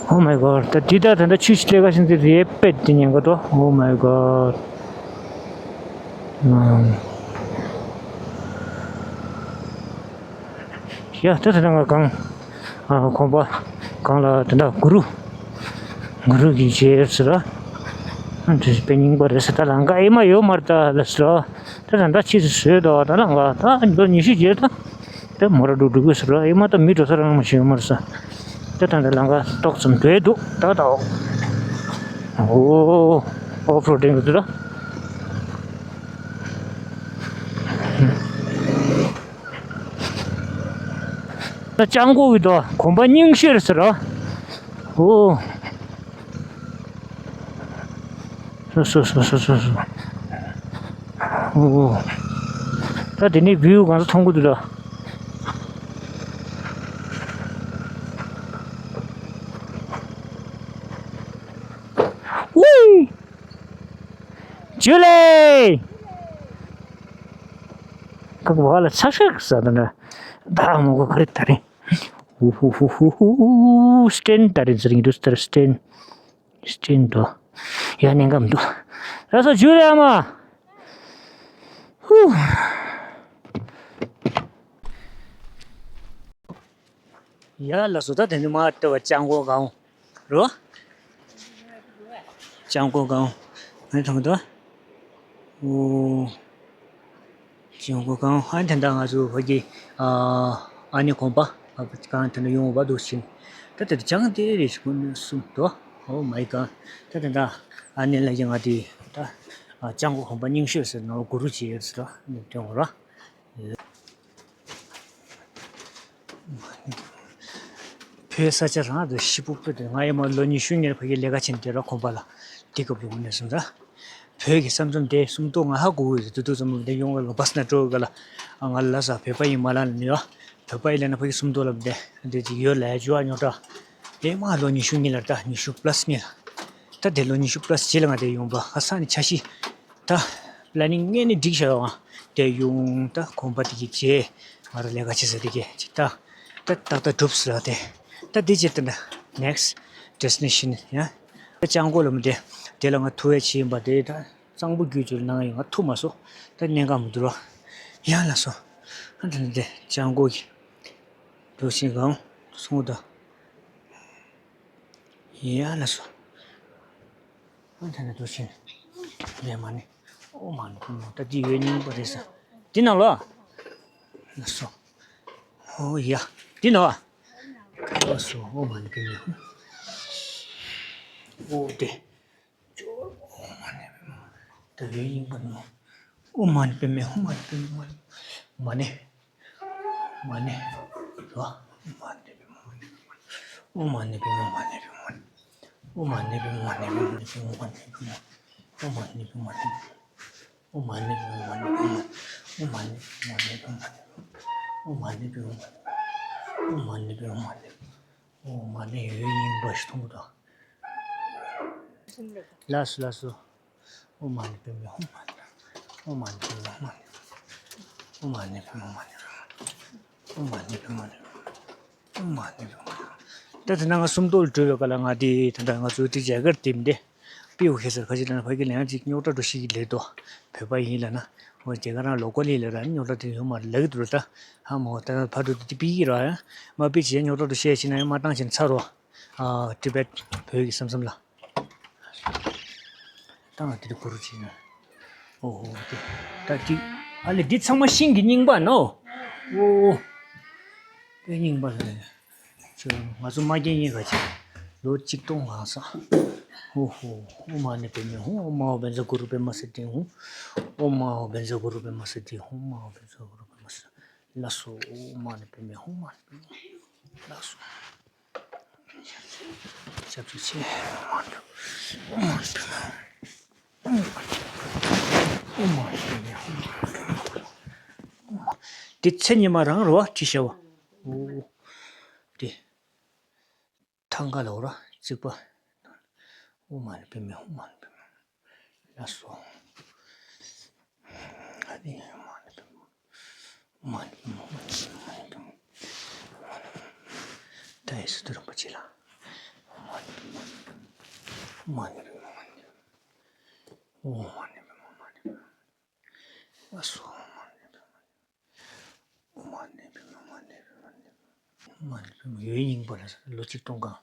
Oh my god. ད་འདི་ད་ད་ད་ཆུ་ཞིག་ལས་ཀ་ཞིག་འདི་རེད་པས་འདི་ཉན་ག་དོ། Oh my god. ཡ་ད་ད་ད་ང་གང་ཨ་གོམ་པ་གང་ལ་ད་ད་གུ་རུ་གུ་རུ་གི་རྗེས་སུ་ར། ཨ་འདི་དཔེ་རྙིང་པ་རེད་ས། ད་ལང་ཀ་ཨེ་མ་ཡོད་མར་ད་ལ་སི་ར། ད་ད་ད་ཕྱིས་སུ་བཟོས་དོ་ད་ལང་ཀ་ད་ལོ་ཉི་ཤུ་རྗེས་ད། དེ་མོ་ར་འགྲོ་འགྲོ་དགོས་ཟེར་ར། ཨེ་མ་ད་མི་འགྲོ་ས་རང་མ་ཤེས་མར་ས། དེ་དང་དེ་ལང་ཀ་ཏོག་ཙམ་འདྲེས་འདུག་ད་ད་འོ། ཨོ་ཕ་རོ་ཌིང་གི་འདུག་ད། ད་ལྕང་སྒོ་གི་ད་གོམ་པ་རྙིང་ཤོས་ཟེར་ར། འོ། སོ་སོ་སོ་སོ། ཨོ། ད་དེ་ནས་བིའུ་གང་ས་མཐོང་གི་འདུག་ད། ཝི། ཇུ་ལེ། ཁག་བ་ལ་ཚ་ཤག་ས་ད་ན། ད་མོ་གོ་ག་རེ་ད་རེ། ཧུ་ཧུ་ཧུ་ཧུ་ཧུ། སི་ཊེན་ད་རེ་ཟེར་གྱི་འདུག་སི་ཊེན། སི་ཊེན་འགྲོ། ཡ་གནད་འགག་མི་འདུག་ལགས་སོ་ཇུ་ལེ་ཨ་མ། ཧུ། ཡ་ལགས་སོ་ད་དེ་ནི་མ་ལྟ་བ་ལྕང་སྒོ་གང་རོ། ལྕང་སྒོ་གང་ང་ཐང་ད། ཨོ། ལྕང་སྒོ་གང་ཧ་དེ་འདྲ་ང་ཚོ་ཕ་གི་ཨ་ཨ་ནེ་གོམ་པ་གང་དེ་འདྲ་ཡོང་བ་འདུག་ཕྱིན། ད་དེ་ལྕང་དེ་རེ་ཞིག་ཀུན་གསུམ་དོ། ཨོ་མའི་ག་ད་དེ་འདྲ་ཨ་ནེ་ལ་ཡང་ང་དེ་ད་ལྕང་སྒོ་གོམ་པ་རྙིང་ཤོས་ཟེར་ན་གུ་རུ་ཅི་ཡོད་ཟེར་ད་ནི་དོན་གོ་ར། བོད་ས་ཆ་རང་དུ་ཤི་སྤུག་པོ་དེ་ང་ཡི་མ་ལོ་ཉི་ཤུ་ཉེར་ཕ་གི་ལས་ཀ་ཆེན་དེ་ར་ཁོམ་པ་ལ་དེ་སྐབས་ལུགས་ནས་སོང་ད། བོད་ཀྱི་ས་མཚམས་དེ་སུམ་མདོ་ང་ཧ་གོ་གི་དུ་དུ་ཙམ་དེ་ཡོང་ག་ལ་བ་སི་ན་འགྲོ་ག་ལ་ང་ལ་ས་བོད་པ་ཡི་མ་ལ་ནི་ཡ་བོད་པ་ཡི་ལ་ན་ཕ་གི་སུམ་མདོ་ལ་དེ་དེ་ཅིག་ཡོད་ལ་ཡ་ཇུ་བ་ཉོ་ད། དེ་མ་ལོ་ཉི་ཤུ་ཉེར་ལ་ད་ཉི་ཤུ་པ་ལ་སི་ཉེར་ལ་ད་དེ་ལོ་ཉི་ཤུ་པ་ལ་སི་རྗེས་ལ་ང་དེ་ཡོང་པ་ཧ་ས་ནི་ཆ་ཤི། ད་པི་ལེ་ནིང་ངས་ནི་འགྲིག་བྱ་བ་དེ་ཡོང་ད་གོམ་པ་དེ་གི་རྗེས་ང་ར་ལས་ཀ་བྱེད་ས་དེ་གི་ཅིག་ད་ད་ཏག་ཏག་གྲུབ་སི་ལ་དེ་ད་དེ་རྗེས་དེ་འདྲ་ནེག་སི་ཊི་ཌེ་སི་ཊི་ནེ་ཤན་ཡ་ད་ལྕང་སྒོ་ལ་མི་དེ་དེ་ལ་ང་ཐུག་ཡ་ཆེ་ཡིན་པ་དེ་ད་གཙང་པོ་རྒྱུད་ཅུ་ནང་ཡོང་ང་ཐུག་མ་སོང་ད་གནད་འགག་མི་འདུག་རོ་ཡ་ལ་སོ་ཨ་ད་ནི་དེ་ལྕང་སྒོ་གི་འགྲོ་ཤེས་གང་སོང་ད་ཡ་ལ་སོ། ཨ་ད་ནི་འདུག་ཕྱིན། ལས་མ་ནི། ཨོ་མ་ནི་ཀུན་ནོ་ད་འདི་ཡོད་སྙིང་པོ་རེད་ས། འདི་ནང་ལོ། ལ་སོ། ཨོ་ཡ། འདི་ནོ། ལ་སོ་ཨོ་མ་ནི་ཀུན་ནོ། ཨོ་དེ། ཅོ་ཨོ་མ་ནི་ཀུན་ནོ། ད་ཡོད་སྙིང་པོ་ནོ། ཨོ་མ་ནི་པདྨེ་ཧཱུྃ། མ་ནི་པདྨེ་ཧཱུྃ། མ་ནི། མ་ཎི། རོ། མ་ཎི་པདྨེ་མ་ཎི་པདྨེ། ཨོཾ་མ་ཎི་པདྨེ་མ་ཎི་པདྨེ་མ་ཎི། ཨོཾ་མ་ཎི་པདྨེ་མ་ཎི་པདྨེ་མ་ཎི། ཨོཾ་མ་ཎི་པདྨེ་མ་ཎི་པདྨེ། ཨོཾ་མ་ཎི་པདྨེ་མ་ཎི་པདྨེ། ཨོཾ་མ་ཎི་པདྨེ་མ་ཎི་པདྨེ། ཨོཾ་མ་ཎི་པདྨེ་མ་ཎི་པདྨེ། ཨོཾ་མ་ཎི་འོད་སྙིང་པོ་ཞིག་མཐོང་གི་འདུག་ལགས་སོ་ལགས་སོ། ཨོཾ་མ་ཎི་པདྨེ་ཧཱུྃ། ཨོཾ་མ་ཎི་པདྨེ་ཧཱུྃ། ཨོཾ་མ་ཎི་པདྨེ་ཧཱུྃ། ཨོཾ་མ་ཎི་པདྨེ་ཧཱུྃ། ཨོཾ་མ་ཎི་པདྨེ་ཧཱུྃ། ད་དེ་ན་ང་སུམ་མདོ་ལ་འགྲོ་བའི་སྐབས་ལ་ང་དེ་ད་ལྟ་ང་ཚོའི་དེ་རྒྱ་གར་དེ་མི་དེ་ པིའུ་ཁེ་སར་ཁ་ཅིག་ལ་ན་ཕ་གི་ལ་ཡང་ཅིག་རྙོག་དྲ་འགྲོ་ཤེས་ཀྱི་ལས་དོ། བོད་པ་ཡིན་ལ་ན། འོ་དེ་ག་རང་ལོ་ཀོ་ལི་ལ་ར་རྙོག་དྲ་དེ་ཡོད་མ་རེད་ལབ་ཀྱི་འདུག་ར་ད། ཧ་མོ་ད་ཕ་འགྲོ་དེ་པི་ཡི་ར་ཡ། མ་པི་ཅི་ཡ་རྙོག་དྲ་འགྲོ་ཤེས་ཤེས་ན་ཡང་མ་བཏང་ཕྱིན་ཚར་རོ། ཨ་ཏི་བེད་བོད་ཀྱི་བསམ་བསམ་ལ། བཏང་ལ་དེ་དུ་གུ་རུ་ཅི་ན། ཨོ་ཧོ་དེ། ད་ཅིག་ཨ་ལེ་འདི་ཚང་མ་ཤིང་གི་རྙིང་པ་ནོ། ཨོ། དཔེ་རྙིང་པ་ལ། ང་ཚོ་མ་རྒན་ཡིན་ག་ཅིག་ལོ་གཅིག་སྟོང་ལྷག་ས། ཧོ་ཧོ། ཨོཾ་མ་ཎི་པདྨེ་ཧཱུྃ། ཨོཾ་མ་ཧོ་བཛྲ་གུ་རུ་པདྨ་སིདྡྷི་ཧཱུྃ། ཨོཾ་མ་ཧོ་བཛྲ་གུ་རུ་པདྨ་སིདྡྷི་ཧཱུྃ། ཨོཾ་མ་ཧོ་བཛྲ་གུ་རུ་པདྨ་སིདྡྷི། ལགས་སོ། ཨོཾ་མ་ཎི་པདྨེ་ཧཱུྃ། མ་ཎི་པདྨེ་ཧཱུྃ། ལགས་སོ། ཞབས་ཕྱི་ཆེ། ཨོཾ་མ་ཎི་པདྨེ་ཧཱུྃ། ཨོཾ་མ་ཎི་པདྨེ་ཧཱུྃ། འདི་ཚེ་ཉི་མ་རང་རེད་བ་བྲིས་བཞག་པ། ཨོ། འདི། ཐང་ག་ལ་འོ་ར་རྩིག་པ། ཨོཾ་མ་ཎི་པདྨེ་ཧཱུྃ། མ་ཎི་པདྨེ་ཧཱུྃ། ལགས་སོ། ཨ་ནི་ཨོཾ་མ་ཎི་པདྨེ་ཧཱུྃ། མ་ཎི་པདྨེ་ཧཱུྃ། མ་ཎི་པདྨེ་ཧཱུྃ། ད་ཡེ་སི་ཏུ་རིན་པོ་ཆེ་ལ། ཨོཾ་མ་ཎི་པདྨེ་ཧཱུྃ། མ་ཎི་པདྨེ་ཧཱུྃ། ཨོཾ་མ་ཎི་པདྨེ་ཧཱུྃ། མ་ཎི་པདྨེ་ཧཱུྃ། ལགས་སོ། ཨོཾ་མ་ཎི་པདྨེ་ཧཱུྃ། ཨོཾ་མ་ཎི་པདྨེ་ཧཱུྃ། མ་ཎི་པདྨེ་ཧཱུྃ། མ་ཎི་པདྨེ་ཧཱུྃ། ཡོད་སྙིང་པོ་ལ་ལོ་གཅིག་སྟོང་གང་།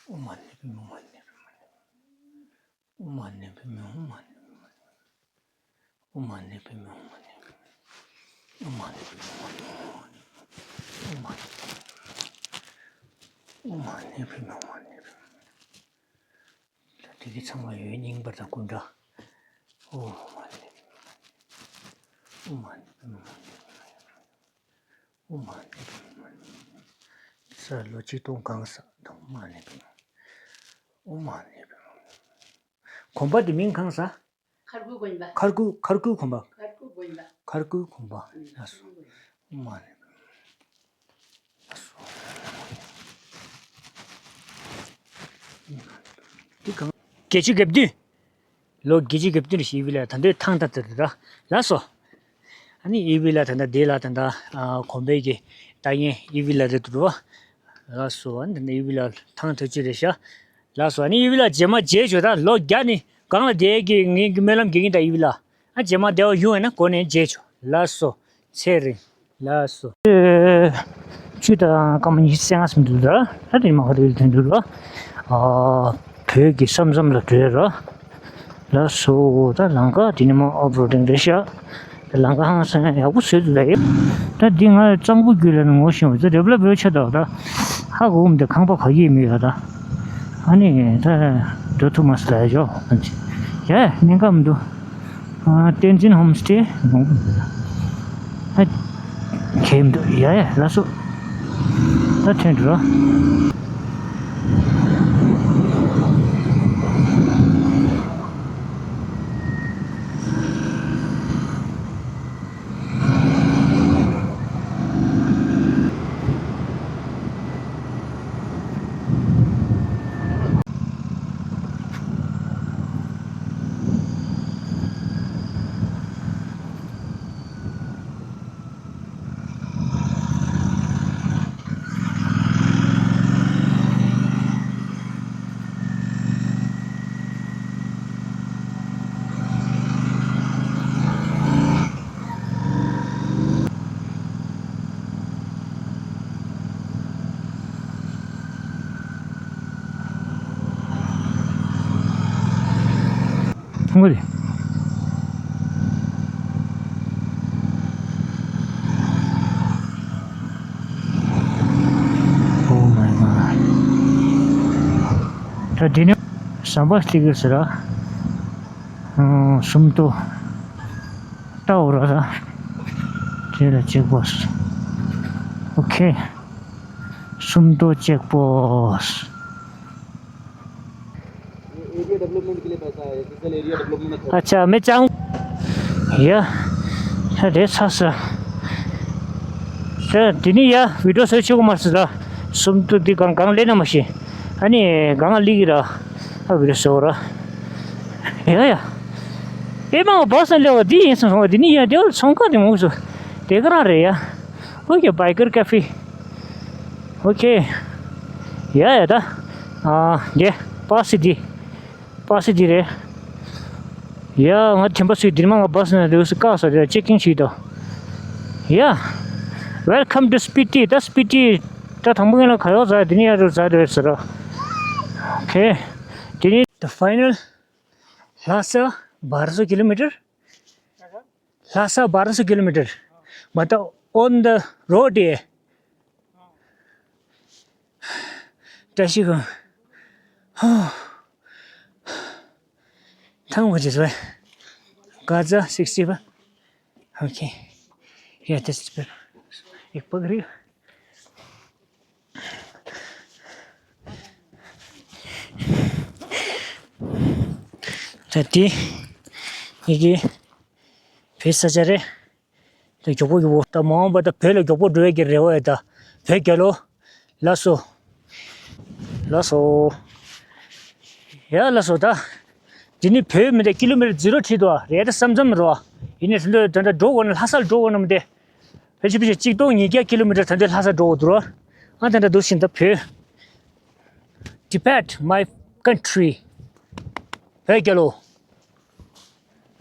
ཨོཾ་མ་ཎི་པདྨེ་ཧཱུྃ། མ་ཎི་པདྨེ་ཧཱུྃ། ཨོཾ་མ་ཎི་པདྨེ་ཧཱུྃ། མ་ཎི་པདྨེ་ཧཱུྃ། ཨོཾ་མ་ཎི་པདྨེ་ཧཱུྃ། མ་ཎི་པདྨེ་ཧཱུྃ། ཨོཾ་མ་ཎི་པདྨེ་ཧཱུྃ། ཨོཾ་མ་ཎི་པདྨེ་ཧཱུྃ། མ་ཎི་པདྨེ་ཧཱུྃ། ད་དེ་གི་ཚང་མ་ཡོད་སྙིང་པོ་དང་སྐུ་འདྲ། ཨོཾ་མ་ཎི་པདྨེ་ཧཱུྃ། ཨོཾ་མ་ཎི་པདྨེ་ཧཱུྃ། ཨོཾ་མ་ཎི་པདྨེ་ཧཱུྃ། ས་ལོ་གཅིག་སྟོང་གང་ས་དང་མ་ཎི་པདྨེ། ཨོཾ་མ་ཎི་པདྨེ་ཧཱུྃ། དགོན་པ་དེ་མིང་གང་ས། མཁར་ཁུལ་དགོན་པ། མཁར་ཁུལ། མཁར་ཁུལ་དགོན་པ། མཁར་ཁུལ་དགོན་པ། མཁར་ཁུལ་དགོན་པ། ལགས་སོ། ཨོཾ་མ་ཎི་པདྨེ། ལགས་སོ། འདི་གང་། བརྒྱད་ཅུ་གྱ་བདུན། ལོ་བརྒྱད་ཅུ་གྱ་བདུན་རེ་ཞིག་ཨི་བི་ལ་ད་འདོད་ཐང་ད་ད་ད་ད། ལགས་སོ། ཨ་ནི་ཨི་བི་ལ་ད་ད་དེ་ལ་ད་ད་ཨ་གོམ་པའི་གི་ལྟ་ངན་ཨི་བི་ལ་རེད་འདུག་རོ། ལགས་སོ། ཨ་ནི་ད་ད་ཨི་བི་ལ་ཐང་ཐོ་ཅི་རེད་ཤག་ལགས་སོ། ཨ་ནི་ཨི་བི་ལ་རྗེས་མ་མཇལ་ཆོག་ད་ལོ་བརྒྱ་ནི་གང་ལ་བསྡད་ཀྱི་ངའི་གི་སྨོན་ལམ་རྒྱག་གིན་ད་ཨི་བི་ལ། ཨ་རྗེས་མ་བདེ་བ་ཡོང་བས་ན་འགོ་ནས་མཇལ་ཆོག་ལགས་སོ། ཚེ་རིང་། ལགས་སོ། ཆུ་དང་སྐར་མ་ཉི་ཤུ་རྩ་ལྔ་ཙམ་འདུག་ད་ད་དེ་མ་ག་དེ་ཐོན་འདུག་ལ། ཨ་བོད་ཀྱི་ས་མཚམས་ལ་འགྲོ་ཡ་ར། ལགས་སོ། ད་ལམ་ཁ་དེ་ནི་མ་ཨོབ་རོ་ཌིང་རེད་ཤག་ད་ལམ་ཁ་ཧང་སང་ཡག་པོ་བཟོས་འདུག་ད་ཡ། ད་འདི་ང་གཙང་པོ་རྒྱུད་ལ་ནི་ངོ་ཤེས་པ་ད་རེབ་ལ་བོད་ཆ་ད་ད་ཧ་གོ་མི་འདུག་ཁང་པ་ག་གི་མི་ཡོད་ད། ཨ་ནི་ད་འགྲོ་ཐུབ་མ་སོང་ད་ཡ་ཇོ། ཡ་ཡ་གནད་འགག་མི་འདུག་ཨ། བསྟན་འཛིན་ཧོམ་སྟེ། ཨ། ཁྱེད་འདུག་ཡ་ཡ་ལགས་སོ། ད་ཐོན་འགྲོ། ཐུང་གི་རེད། Oh my god. ད་འདི་ནི་ཟམ་པ་སྟེ་གི་ཟེར་ར། ཨང་། སུམ་མདོ། ལྟ་འོ་ར་ད། དེ་ལ་ཅེག་པོ་སི། ཨོ་ཁེ། སུམ་མདོ་ཅེག་པོ་སི། area development के लिए पैसा है, special area development है। अच्छा, मैं चाहूँ। ཡ། ད་དེ་ཚ་ས། ད་དེ་ནི་ཡ་བི་ཌིའོ་བཟོ་ཆོག་གི་མ་རེད་ད། སུམ་མདོ་འདི་གང་གང་སླེབས་ན་མ་ཤེས། ཨ་ནི་གང་ལ་སླེབས་ཀྱི་ར། ཨ་བི་ཌིའོ་བཟོ་ར། ཡ་ཡ། ཨེ་མ་བ་སང་ལེ་བ་འདི་ཡིན་སོང་སོང་བ་འདི་ནི་ཡ་དེ་བ་ཚོང་ཁང་དེ་མོ་བཟོ། དེ་ག་རང་རེད་ཡ། ཨོ་ཁེ། བྷའི་ཀར་ཀ་ཕེ། ཨོ་ཁེ། ཡ་ཡ་ད། ཨ་འདི་པ་སི་འདི། པ་སི་ཊི་རེད། ཡ། ང་དྲན་པ་སུས་འདིར་མ་ང་བ་སི་ན་རེ་སུ་བཀག་ས་རེད། ཅེག་ཀིང་བྱེད་དོ། ཡ། Welcome to Spiti. ད་སྤི་ཏི་ད་དང་པོ་ངན་ལ་ག་ཡོག་ཟ་དེ་ནི་ཡ་རུ་ཟ་རེད་ཟེར་རོ། ཨོ་ཁེ། དེ་ནི། The final. ལྷ་ས་བར་སོ་ཀི་ལོ་མི་ཊར། ལྷ་ས་བར་སོ་ཀི་ལོ་མི་ཊར། མ་ད་on the road ཡེ། བཀྲ་ཤིས་ཁང་། ཧོ། ཐང་བ་ཇི་སོ། Gaza sixty five. Okay. Yeah, that's the paper. ཡག་པོ་རེད། ད་དེ་ཡི་གེ་བོད་ས་ཆ་རེད། ད་མགྱོགས་པོ་མགྱོགས་པོ་ད་མ་འོངས་པ་ད་བོད་ལ་མགྱོགས་པོ་འགྲོ་ཡས་ཀྱི་རེ་བ་ཡོད་ད། བོད་རྒྱལ་ལོ། ལགས་སོ། ལགས་སོ། ཡ་ལགས་སོ་ད། འདི་ནི་བོད་མི་ད་ཀི་ལོ་མི་ཊར་ཛི་རོ་ཁྲིད་དོ་རེད་ད་བསམ་བསམ་རོ། ཡིན་ནས་ད་ད་འགྲོ་དགོས་ན་ལྷ་སར་འགྲོ་དགོས་ན་མི་དེ། ཕལ་ཆེར་ཕལ་ཆེར་གཅིག་སྟོང་ཉིས་བརྒྱ་ཀི་ལོ་མི་ཊར་ད་འདི་ལྷ་ས་འགྲོ་དགོས་འདུག་རོ། ཨ་ད་ད་འདུག་ཤིང་ད་བོད། Tibet, my country. བོད་རྒྱལ་ལོ།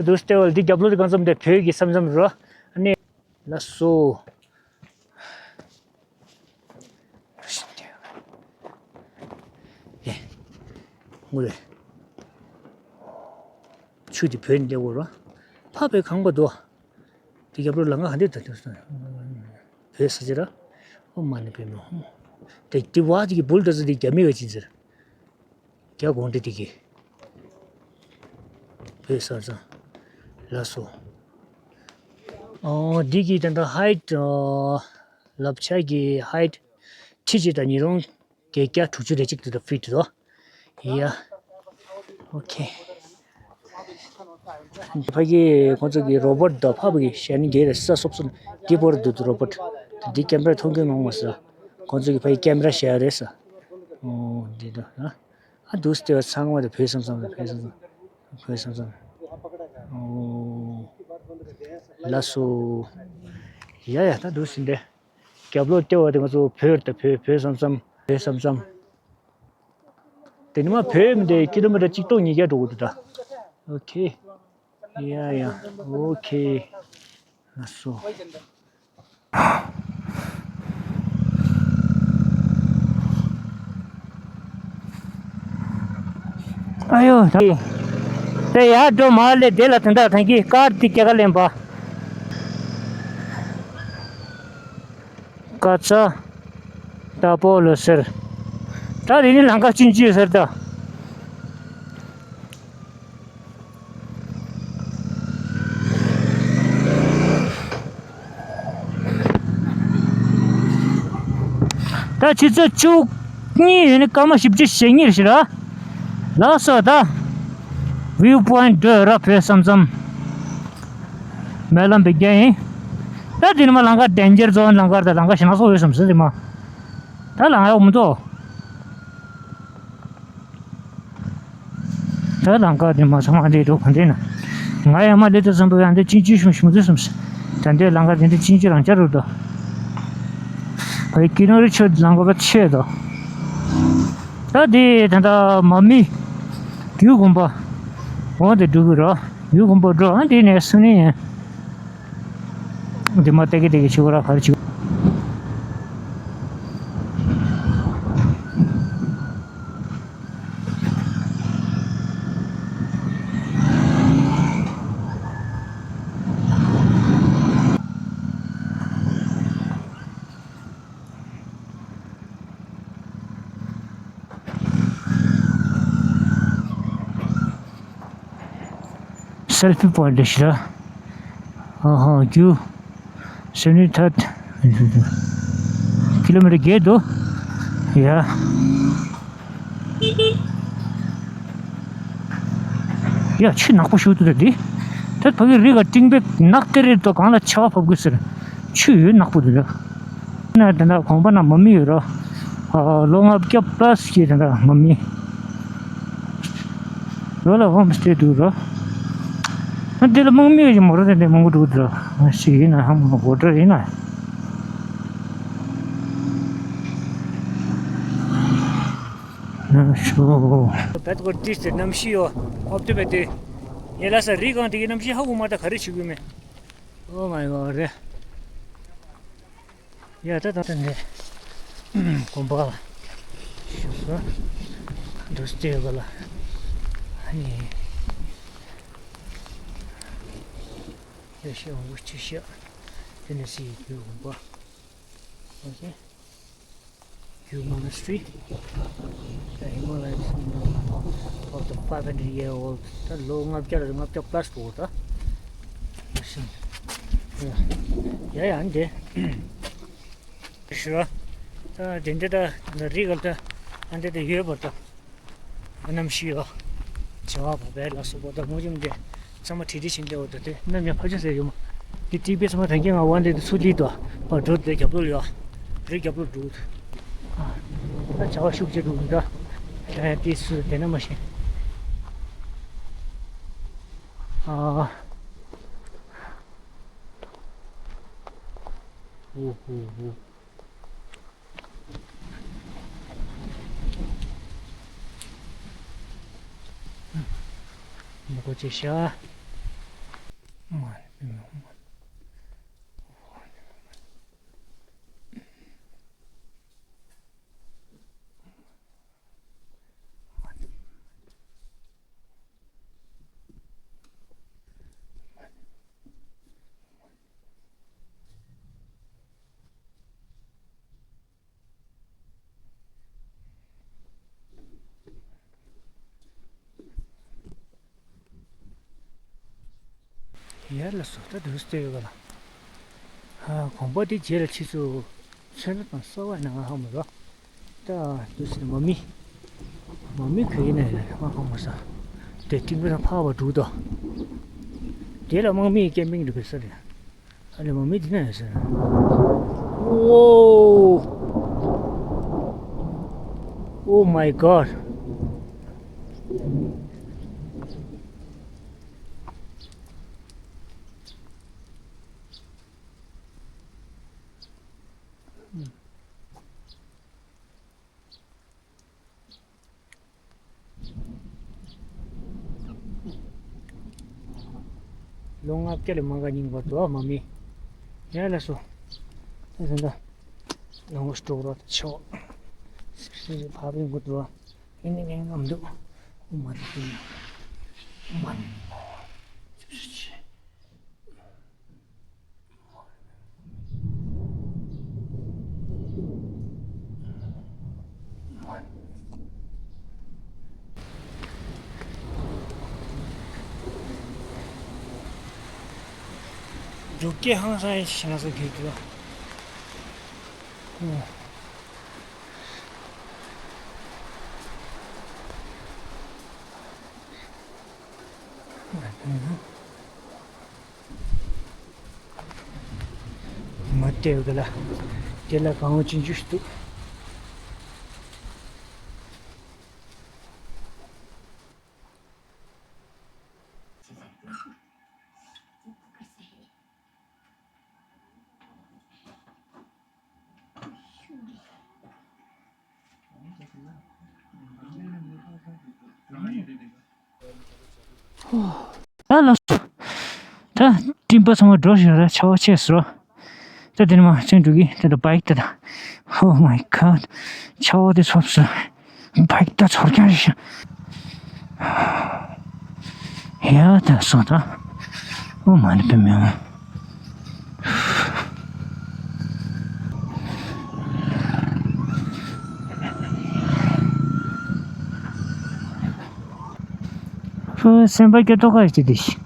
འདུག་སྟེ་བ་འདི་རྒྱབ་ལོགས་དེ་གང་འཚམ་དེ་བོད་ཀྱི་བསམ་བསམ་རོ། ཨ་ནི། ལགས་སོ། ཨེ། ངུ་རེ། ཆུ་དེ་བོད་ནས་སླེབས་འོ་རོ། ཕ་བོད་ཁང་པ་དོ། དེ་རྒྱབ་ལོགས་ལམ་ཁ་ག་འདྲ་ད་དུས་སོང་། བོད་ས་ཆ་ར། ཨོ་མ་ནི་བོད་མོ། དེ་དེ་བ་དེ་གི་བུལ་ད་ཟེར་དེ་རྒྱ་མི་བ་ཅིན་ཟེར། རྒྱ་དགོངས་འགྲེལ་དེ་གི། བོད་ས་ཆ། ལགས་སོ། ཨོ་འདི་གི་ད་ལྟ་ཧའིཊ། ལབ་ཆ་གི་ཧའིཊ། ཁྲི་གཅིག་དང་ཉིས་སྟོང་བརྒྱད་བརྒྱ་དྲུག་ཅུ་རེ་གཅིག་དེ་ད་ཕིཊ་དོ། ཡ། ཨོ་ཁེ། ཕ་གི་ཁོང་ཚོ་གི་རོ་བོཊ་དང་ཕ་བ་གི་ཞལ་ནི་འགྱེལ་རེ་ས་སོབ་སོབ་འདི་བོར་འདུག་རོ་བོཊ། འདི་ཀེམ་ར་མཐོང་གི་མང་མ་ས། ཁོང་ཚོ་གི་ཕ་གི་ཀེམ་ར་ཞལ་རེད་ས། ཨོ་འདི་དོ་ཨ། ཨ་འདུག་སྟེ་བ་ཚང་མ་དེ་བོད་བསམ་བསམ་དང་བོད་བསམ་བསམ། བོད་བསམ་བསམ། ཨོ། ལགས་སོ། ཡ་ཡ་ད་འདུག་ཟིན་ཏེ། རྒྱབ་ལོགས་ལྟེ་བ་དེ་ང་ཚོ་བོད་དང་བོད་བོད་བསམ་བསམ་བོད་བསམ་བསམ། དེ་ནི་མ་བོད་མི་དེ་ཀི་ལོ་མི་ཊར་གཅིག་སྟོང་ཉིས་བརྒྱ་འགྲོ་གི་འདུག་ད། ཨོ་ཁེ། ཡ་ཡ། ཨོ་ཁེ། ལགས་སོ། ཨ་ཡོ། དེ་དེ་ཡར་འགྲོ་མ་ལས་དེ་ལ་དོན་དག་ཐང་གི་ཀར་དེ་སྐྱེ་ག་ལེན་པ། ཀ་ཙ། ད་པོ་ལོ་ཟེར། ད་དེ་ནི་ལང་ཀ་ཅིན་ཅི་ཟེར་ད། ད་ཆུ་ཚོད་བཅུ་གཉིས་ཡོད་ནི་སྐར་མ་བཞི་བཅུ་ཞེ་གཉིས་ཞིག་ར། ལགས་སོ་ད། བིའུ་པོ་ཡིན་འགྲོ་ར་བོད་བསམ་བསམ། སྨོན་ལམ་བེད་རྒྱ་ཡིན། ད་དེ་ནི་མ་ལང་ཀ་ཌེན་ཇར་ཛོན་ལང་ཀ་ད་ལང་ཀ་ཞེ་ན་སོ་ཡོད་བསམ་ཟེར་དེ་མ། ད་ལང་ཡོག་མི་འདུག་ད་ལང་ཀ་དེ་མ་ཚང་མ་འདི་འགྲོ་ག་འདི་ན། ང་ཡང་མ་ལེ་ཏོ་བསམ་པ་ཡང་འདི་ཅིན་ཅི་ཤུང་ཤུང་དུ་སོང་ཟེར། ད་འདི་ལང་ཀ་དེ་འདི་ཅིན་ཅི་རང་ཅག་རུ་དོ། བའི་ཀི་ནོ་རི་ཆོ་ལང་ཀ་པ་ཆེ་དོ། ད་འདི་ད་ད་མ་མི། རྒྱུ་དགོན་པ། འོ་འདི་འགྲོ་གི་རོ། རྒྱུ་དགོན་པ་འགྲོ་ཨ་འདི་ནས་སུ་ནི་ཡིན། འདི་མ་ཏེ་གི་ཏེ་གི་ཆུ་བ་ར་ཕར་ཆུ། སེལ་ཕི་པོ་ཡིན་ཊི་ཞིག་ར། ཨ་ཧ་རྒྱུ། སེ་ཝེན་ཊི་ཐར། ཀི་ལོ་མི་ཊར་བརྒྱད་འདུག་ཡ། ཡ་ཆུ་ནག་པོ་ཞིག་འདུག་ད་འདི། ད་ཕ་གི་རི་ག་སྤྲིན་པས་ནག་སྟེ་རེད་དོ། གང་ལ་ཆར་པ་ཕབ་དགོས་ཟེར། ཆུ་ཡོད་ནག་པོ་འདུག་ད། ན་དེ་འདྲ་གོང་པ་ན་མ་མི་ཡོད་རོ། ཨ་ལོ་ལྔ་བརྒྱ་པ་ལ་སི་ཀྱི་དེ་འདྲ་མ་མི། རོ་ལ་ཧོམ་སི་ཊེ་འདུག་རོ། ཨ་དེ་ལ་དམག་མི་ཡོད་ཀྱི་མོ་རོ་དེ་འདྲ་མང་པོ་འདུག་རོ། ཨ་ཞིག་ཡིན་ན་ཧམ་གོ་འདྲ་ཡིན་ན། ཤོ། བད་གོར་ཏིས་དེ་གནམ་གཤིས་ཡོད། ཨོབ་ཏུ་བད་དེ། ཡེ་ལ་ས་རི་སྒང་དེ་གི་གནམ་གཤིས་ཧ་གོ་མ་ད་ག་རེ་བྱེད་དགོས་མེད། Oh my God རེད། ཡ་ད་ད་ད་ནས་དགོན་པ་ལ་ཞུ་སོ། འདུག་སྟེ་ག་ལ་ཧ་ནི་ཡ་ཤེ་འོང་གི་ཆུ་ཤ་དེ་ནས་སི་ཡི་དགོན་པ། Okay. Q Monastery, the Himalayan symbol of the five hundred year old. ད་ལོ་ལྔ་བརྒྱ་ལྔ་བརྒྱ་plus འགྲོ་ད། ཡ་ཡ་འདི། ཤུ། ད་དེ་འདི་ད་ད་རི་ག་ད་ཨ་འདི་ད་ཡོད་པ་ད། གནམ་གཤིས་ཡོད། བྱ་བ་བ་བས་ལ་སོགས་པ་དང་མོ་ཅུམ་དེ་ཚང་མ་བྲིས་བྲིས་ཕྱིན་བསྡད་འོ་ད་དེ་གནམ་ཡང་ཕར་ཕྱིན་ཟེར་ཡོད་མ། དེ་ཏི་པེ་ཚང་མ་ཐང་གི་ང་བ་འདི་ཚུར་ལི་དོ་བ་འགྲོ་དེ་རྒྱབ་ལོགས་ཡོད། རི་རྒྱབ་ལོགས་འགྲོ། ད་བྱ་བ་ཤུགས་ཆེ་འགྲོ་གི་འདྲ། ཡང་ཡང་ཏི་སུ་དེ་ན་མ་ཤེས། ཨ། ཧུ་ཧུ་ཧུ། མི་གོ་ཅེས་ཤ། མ་ནི་པི་མི་ཧུ་མ། ཡར་ལ་སོ་ད་དུས་སྟེ་ཡོད་ག་ལ། ཧ་དགོན་པ་དེ་རྗེས་ལ་ཕྱིས་སུ་ཚོན་ར་དང་གསོ་བ་ནང་ཧ་མ་རོ། ད་དུས་སུ་མ་མི། མ་མི་ག་ཡིན་ན་ཡིན་ན་ང་ཧ་མ་ས། དེ་ཏིང་པུ་ན་ཕ་བ་འབྲུག་ཏོ། དེ་ལ་དམག་མིའི་ཀེམ་པིང་རུ་བེ་ས་རེད། ཨ་ལེ་མ་མི་འདི་ན་ཡོད་ཟེར། Oh, oh my God. ལོ་ལྔ་བརྒྱ་ལས་མང་ག་རྙིང་པ་འདུག་མ་མི། ཡ་ལ་སོ། ད་ཟིན་ད། ལོ་ངོ་སྤྲོ་རོགས་ཆོག་ཕ་བན་གུ་འདུག་ཨེ་ནི་ངན་ངམ་འདུག་ཨུ་མ་དེ་ཨུ་མ། འབྲུག་སྐད་ཧང་སང་ཡིན་ཞེ་ན་ས་གི་འདུག་ཨ། མ་བལྟས་གི་ལ། དེ་ལ་གང་བ་ཅི་འཇུ་ཞིག་འདུག་ད་ལགས་སོ། ད་སྤྲིན་པ་ཚང་མ་འགྲོ་བཞིན་རེད། ཆར་པ་ཆེ་སོ། ད་དེ་ནས་མར་ཚུར་འགྲོ་གི། ད་ད་བའིག་ད་ད། Oh my God. ཆར་པ་དེ་ཚོ་སོ། བའིག་ད་ཚོར་ཀྱང་རེད་ཤག་ཡ་ད་སོང་ད། ཨོ་མ་ནི་པའི་མེད། ཧུ་སེམས་པ་སྐྱོ་ཏོག་ཁ་ཅིག་དེ་ཤི།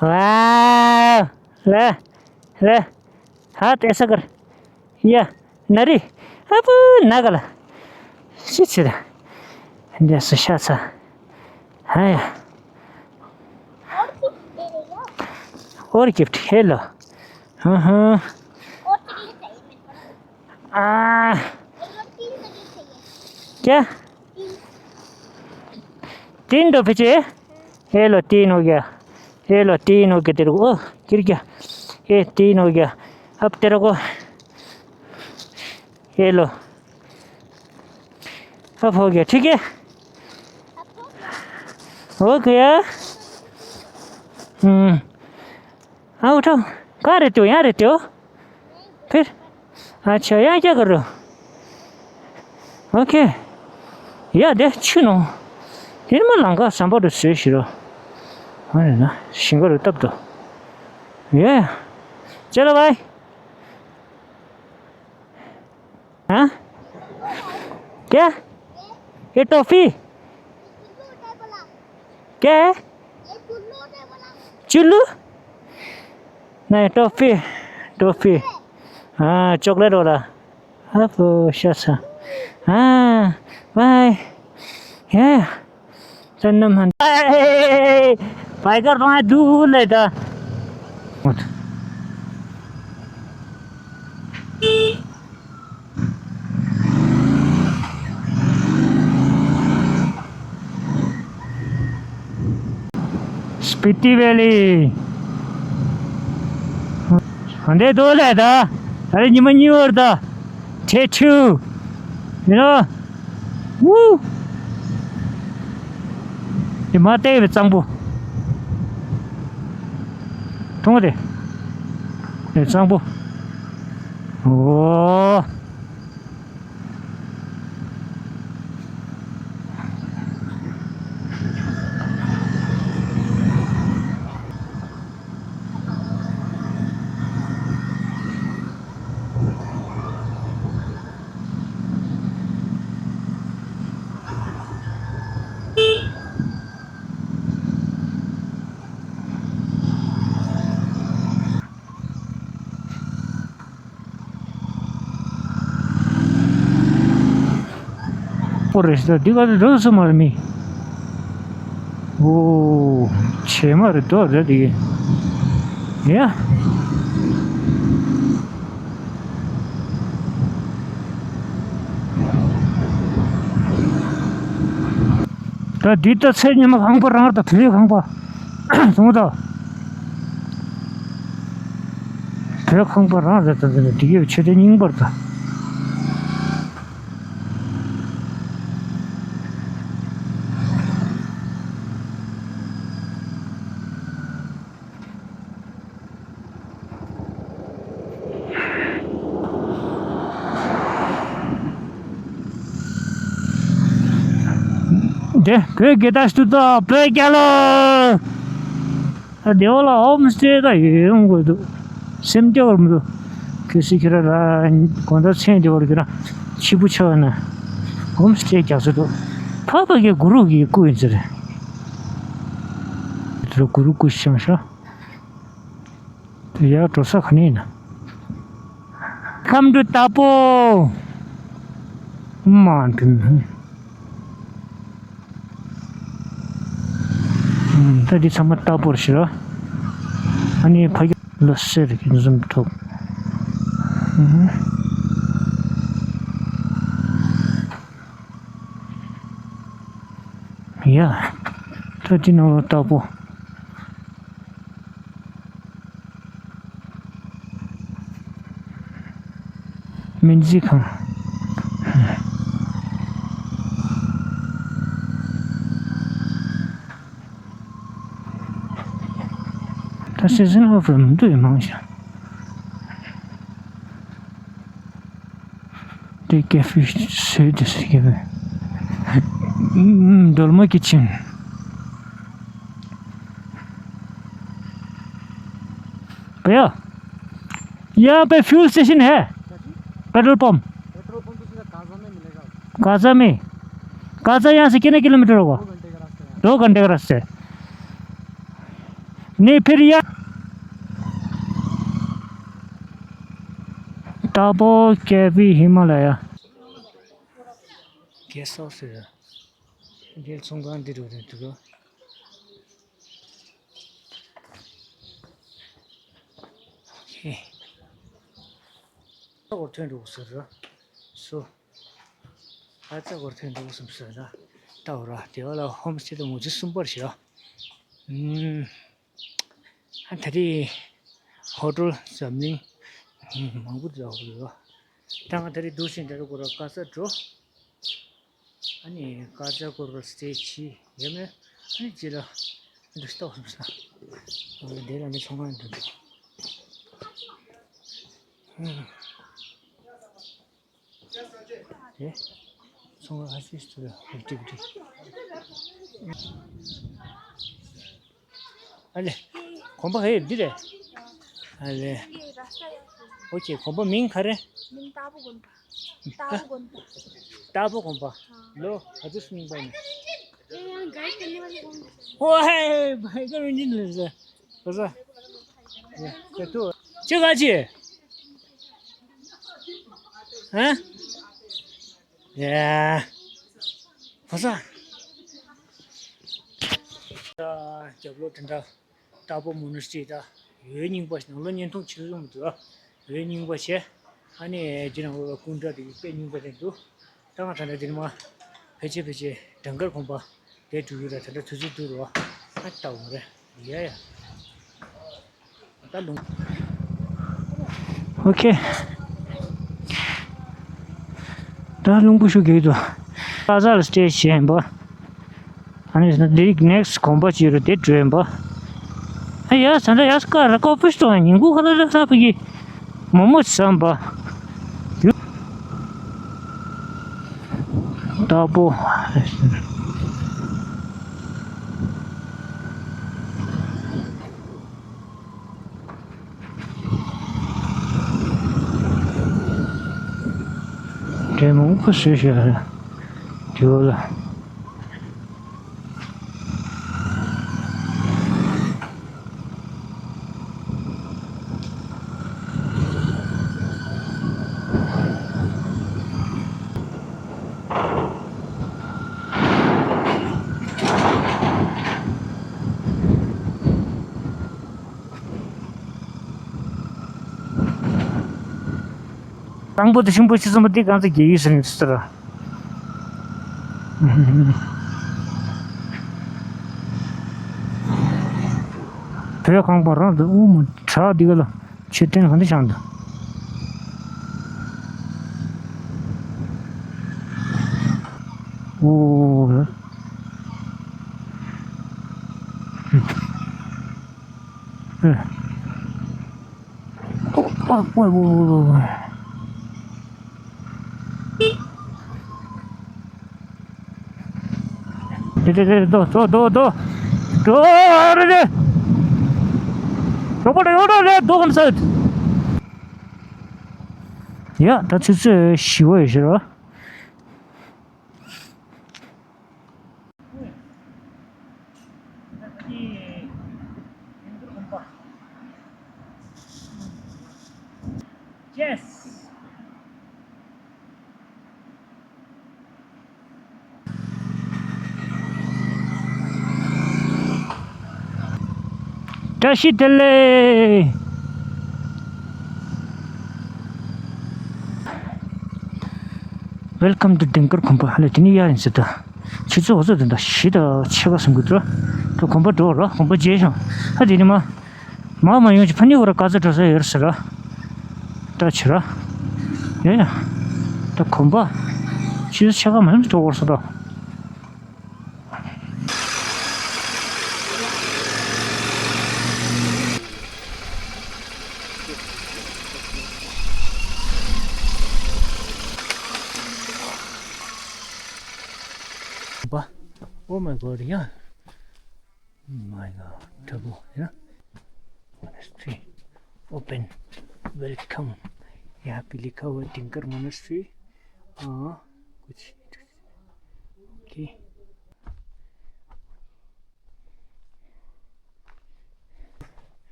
Wow. ལ། ལ། ཧ་ཏེ་ས་གར། ཡ། ན་རི། ཨ་པུ་ན་ག་ལ། ཤི་ཆི་ར། འདི་སུ་ཤ་ཚ། ཧ་ཡ། और gift, hello. हाँ, हाँ। और तीन चाहिए मेरे को ना। आ। मेरे को तीन जगह चाहिए। क्या? तीन। तीन टॉफी चाहिए? ये लो, तीन हो गया। ये लो, तीन हो गया तेरे को। ओ, गिर गया। ये तीन हो गया। अब तेरे को ये लो। अब हो गया, ठीक है? हो गया। हम्म। हाँ, उठाओ। कहाँ रहते हो? यहाँ रहते हो? फिर? अच्छा, यहाँ क्या कर रहे हो? ओके। या दे, छुनो। फिर मैं लंका संपा तो से शिरो। अरे ना, शिंगर तब तो। ये। चलो भाई। हाँ? क्या? ये टॉफी? क्या है? चुल्लू? नहीं, टॉफी। टॉफी। हाँ, चॉकलेट वाला। अब, अच्छा, अच्छा। हाँ, बाय। ये। ཙན་ན་མན། ཨེ། བྷའི་ཀར་བང་དུ་ལེ་ད། སྤི་ཏི་ཝེ་ལི། ཧན་དེ་དོ་ལེ་ད། ད་རེས་ཉི་མ་གཉིས་པར་ད། ཐེ་ཐུ། ཡིན་ནོ། ཝུ། དེ་མ་བལྟས་པའི་གཙང་པོ། མཐོང་བ་དེ། དེ་གཙང་པོ། འོ། པོ་རེད་ཤག་འདི་ག་རེ་རོ་སུ་མ་རེད་མི། ཨོ། ཆེ་མ་རེད་དོ་རེད་འདི། ཡ། ད་འདི་ལྟ་ཚེ་ཉི་མ་ཁང་པ་རང་ད་བོད་ཁང་པ། སོང་ད། བོད་ཁང་པ་རང་རེད་ད་འདི་ནི་འདི་གའི་ཆོས་སྡེ་རྙིང་པར་ད། དེ་བོད་དགེ་ལྟ་ཞུ་ད་བོད་རྒྱལ་ལོ། ད་སྡེ་བ་ལ་ཧོམ་སྟེ་ད་ཡོང་དགོས་འདུག་སེམས་སྐྱོ་བར་མི་འདུག་གལ་སྲིད་ཁྱེད་རང་ལ་དགོང་དག་མཚན་བདེ་བར་གྱུར་ན་ཕྱི་པོ་ཆགས་ན་ཧོམ་སྟེ་རྒྱག་ས་འདུག་ཕ་ཕ་གི་གུ་རུ་གི་སྐུ་ཡིན་ཟེར། དེ་ལ་གུ་རུ་སྐུ་ཤང་ཤ། དེ་ཡར་འགྲོ་ས་ག་ནས་ཡིན་ན། Come to Tapo. མ་འགྲིམ། ད་འདི་ཚང་མ་ཏ་པོར་ཞིག་ར། ཨ་ནི་ཕ་གི་ལོ་སེར་གྱི་འཛུམ་ཐོབ། ཡ། ད་འདི་ནང་ལ་ཏ་པོ། སྨན་རྩིས་ཁང་། ད་སེ་ཟིན་ཧོབ་ར་མི་འདུག་ཡ་མང་ཤ། དེ་ཀེ་ཧྥེ་བཟོས་དེ་ཟེར་གི་རེད། ཨུམ། སྒྲོལ་མ་ཀི་ཆེན། भैया, यहाँ पे फ्यूल स्टेशन है? Petrol pump. पेट्रोल पंप तो सीधा काजा में मिलेगा। काजा में? काजा यहाँ से कितने किलोमीटर होगा? दो घंटे का रास्ता है। दो घंटे का रास्ता है। नहीं, फिर यहाँ टापो केवी हिमालय। गेस्ट हाउस है। जेल सुंगान दे दो दे दो। ཨེ། ས་སྐོར་ཐོན་འགྲོ་དགོས་ཟེར་ར། སོ། ཨ་ས་སྐོར་ཐོན་འགྲོ་དགོས་བསམ་ཟེར་ན། ལྟ་བ་ར་དེ་བ་ལ་ཧོམ་སྟེ་ད་ངོ་ཚེ་གསུམ་པར་བྱེད་ར། ཨུམ། ཨ་ད་རེས་ཧོ་ཊེལ་འཛམ་གླིང་མང་པོ་འདྲ་བོ་ཡོད། ད་ང་ད་རེས་འདུག་ཟིན་འདྲ་རུ་གོ་ར་ཀ་ས་འགྲོ། ཨ་ནི་ཀ་ཙ་སྐོར་བར་སྟེ་ཆི་ཡོད་མེད། ཨ་ནི་ཅི་ལ་འདུག་ལྟ་བསམ་ས། ཨ་དེ་ལ་ནི་ཚོང་ཁང་འདུག་ཨེ། ཚོང་ཁང་ཧ་ཅིག་ཏུ་ཨེག་ཊི་བི་ཊི། ཨ་ལེ། གོམ་པ་ཧེ་འདི་རེད། ཨ་ལེ། ཨོ་ཁེ། གོམ་པ་མིང་ག་རེ། མིང་ཏཱ་པོ་དགོན་པ། ཏཱ་པོ་དགོན་པ། ཏཱ་པོ་དགོན་པ། ལོ་ག་ཚོད་སྙིང་པ་ཡིན། ཨོ་ཧེ་བྷའི་ག་རུ་ཉིན་ལེ་ཟེར། ག་ས། ཡ་ཁ་ཐུ། ཅི་ག་ཅི། ཧ། ཡ། ག་ས། རྒྱབ་ལོགས་དེ་འདྲ། ཏཱ་པོ་མོ་ནེ་སི་ཊི་རི་ད། འོད་རྙིང་པ་ཞིག་ནང་ལོགས་བརྙན་ཐུང་ཆེ་ཆུང་མི་འདུག་འོད་རྙིང་པ་བྱས། ཨ་ནི་དེ་ནང་ལོགས་ལ་སྐུ་འདྲ་དེ་དཔེ་རྙིང་པ་དེ་འདུག་ད་ང་ད་ལྟ་དེ་ནས་མར་ཕལ་ཆེར་ཕལ་ཆེར་ཌང་ཀར་གོམ་པ་དེ་འགྲོ་གི་རེད། ད་ལྟ་དུས་ཚོད་འདུག་རོ། ཨ་ལྟ་འོང་རེད། ཡ་ཡ། ད་ལུང་། ཨོ་ཁེ། ད་རླུང་བུ་ཤུགས་རྒྱག་གི་འདུག་ཀ་ཟ་ལ་སི་ཊེ་ཇི་བྱས་ཡིན་པ། ཨ་ནི་འདི་རིགས་ནེག་སི་གོམ་པ་ཅིག་རུ་དེ་འགྲོ་ཡིན་པ། ཨ་ཡ་ས་འདྲ་ཡ་སི་ཀ་ར་ཀོ་ཕུ་སྟོང་ཉིན་གུང་ཁ་ལ་ལ་ས་ཕ་གི་མོ་མོ་བསམ་པ། ཡུ། ཏཱ་པོ། འདྲེ་མོ་ཁོ་སུས་ཤོད་རེད། དེའོ་ལ། གཙང་པོ་དང་ཤིང་པོ་ཆེ་གསུམ་པོ་འདི་གང་ཚེ་རྒྱལ་ཡུལ་ཟེར་ནས་ཚུལ་ལ། བོད་ཁང་པ་རང་དུ་དབུ་མ་བྲག་འདི་ག་ལ་མཆོད་རྟེན་གང་འདི་བཞེངས་འདུག་ཨོ། ཨེ། ཨོ། ཨོ། ཨོ། ཨོ། དེ་དེ་དེ་དོ་དོ་དོ་དོ། དོ་རེ་རེ། དོ་པོ་དེ་ཡོད་རེ་རེ་དོ་གམ་སད། ཡ་ད་ཆུ་ཚོད་བཞི་པ་ཡོད་ཤི་རོ། Yes. བཀྲ་ཤིས་བདེ་ལེགས། Welcome to ཌིང་ཀར་གོམ་པ། ཧ་ལས་དེ་ནི་ཡར་ཡིན་ཟེར་ད། ཆུ་ཚོད་འོ་ཚོད་དེ་འདྲ་བཞི་དང་ཕྱེད་ཀ་ཟིན་གི་འདུག་ད་གོམ་པ་འགྲོ་རོགས། གོམ་པ་བརྗེས་ཤོག་ཨ་དེ་ནི་མ། མ་མ་ཡོང་ཅི་ཕ་ནི་བོ་ར་ཀ་ཚ་འགྲོ་ས་ཡོད་ཟེར་ར། ད་ཆི་ར། ཡ་ཡ། ད་གོམ་པ། ཆུ་ཚོད་ཕྱེད་ཀ་མ་ཡོང་ཅི་འགྲོ་དགོས་ས་ད། Oh my God, yeah. My God, trouble, yeah. Monastery open. Welcome. यहाँ पे लिखा हुआ है टिंकर मोनेस्ट्री। हाँ, कुछ। Okay.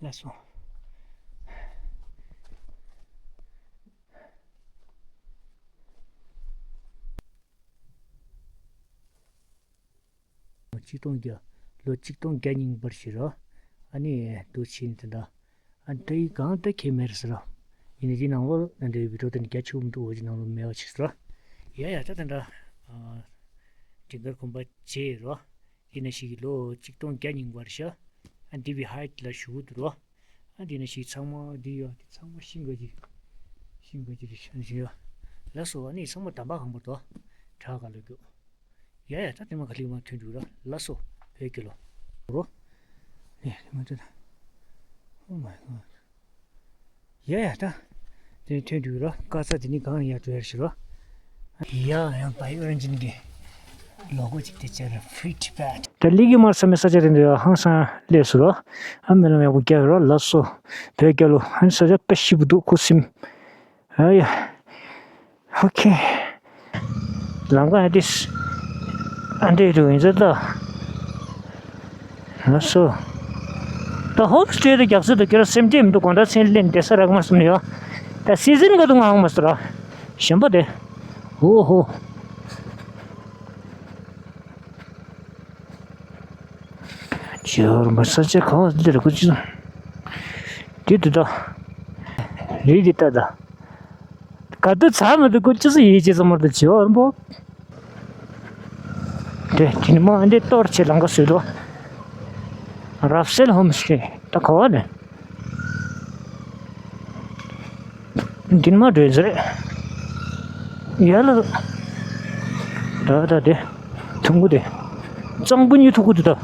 Let's go. ཆིག་སྟོང་བརྒྱ། ལོ་ཆིག་སྟོང་བརྒྱ་ཉིན་པར་ཞིག་ར། ཨ་ནི་དུ་ཕྱིན་དེ་འདྲ། ཨ་འདི་གང་ལྟར་ཁྱད་མེད་རེད་ཟེར་རོ། ཡིན་ནའི་འདི་ནང་ལོགས་ལ་འདི་བི་ཌིའོ་དེ་ནི་རྒྱ་ཆེ་བོ་མི་འདུག་འོ་ཅི་ནང་ལོགས་མེད་པ་ཆགས་ཟེར་རོ། ཡ་ཡ་ད་དེ་འདྲ། ཨ་སྤྲིན་དཀར་གོམ་པ་བྱས་རོ། འདི་ན་ཞིག་གི་ལོ་ཆིག་སྟོང་བརྒྱ་ཉིན་པར་ཤ། ཨ་འདི་བི་ཧའེ་ཊི་ལ་བཞུགས་འདུག་རོ། ཨ་འདི་ན་ཞིག་ཚང་མ་འདི་ཡོད་འདི་ཚང་མ་ཤིང་ག་ཅིག་ཤིང་ག་ཅིག་རེད་ཤ་ཡོད། ལགས་སོ། ཨ་ནི་ཚང་མ་འདམ་པ་གང་པོ་དོ། བྲག་ག་ལ་རྒྱུག་ཡ་ཡ་ད་དེ་མ་ག་ལིག་མ་ཐོན་འདུག་ར། ལགས་སོ། བོད་སྐྱོད་ལོ། རོ། ཨེ་དེ་མ་ཐོན། Oh my god. ཡ་ཡ་ད། དེ་ནི་ཐོན་འདུག་ར། དཀའ་ས་དེ་ནི་གང་ཡ་འགྲོ་ཡ་ཞིག་ར། ཡ་ཡ་བའི་ཨོ་རེན་ཇི་གི་ལོ་གོ་ཅིག་དེ་ཅར་Free Tibet. ད་ལིག་གི་མར་ས་མེ་ས་ཆ་རེད་འདུག་ཧང་སང་སླེབས་སོང་ར། ཨ་མེ་ལ་མེ་བུ་རྒྱ་ར། ལགས་སོ། བོད་སྐྱོད་ལོ། ཨ་ནི་ས་ཆ་དཔེ་ཞིབ་འདུག་ཁུ་སིམ། ཨ་ཡ། ཨོ་ཁེ། ལམ་ཁ་ཨ་ཏིས། ཨ་འདྲེ་རུ་ཡིན་ཟེར་ད། ལགས་སོ། ད་ཧོམ་སྟེ་དེ་རྒྱག་ཚུལ་དུ་ཁྱེད་རང་སེམས་ཁྲལ་མི་འདུག་གང་ལྟར་མཚན་ལེན་བསྡད་ས་རག་མ་སོང་ཡ། ད་སི་ཛིན་ག་དུ་ང་ཧང་མ་སོང་ར། གཞན་པ་དེ། ཨོ་ཧོ། ཇོར་མ་ས་ཆ་གང་བ་འདིར་ཁོ་ཅི་སོང་། འདི་འདི་ད། རི་འདི་ལྟ་ད། ག་དུ་ཚ་མི་འདུག་ཁོ་ཅི་སུ་ཡིས་ཅི་ཙམ་མར་དུ་ཇོར་མོ། དེ་དེ་ནི་མ་འདི་གཏོར་ཆེ་ལང་ག་སུས་དོ། རབ་གསལ་ཧོམ་སྟེ་ད་ག་བ་ནས། འདི་མ་འདྲེན་ཟེར། ཡ་ལ། ད་ད་དེ། ཐུང་གུ་དེ། གཙང་པོ་གཉིས་ཐུག་གུ་དེ་ད།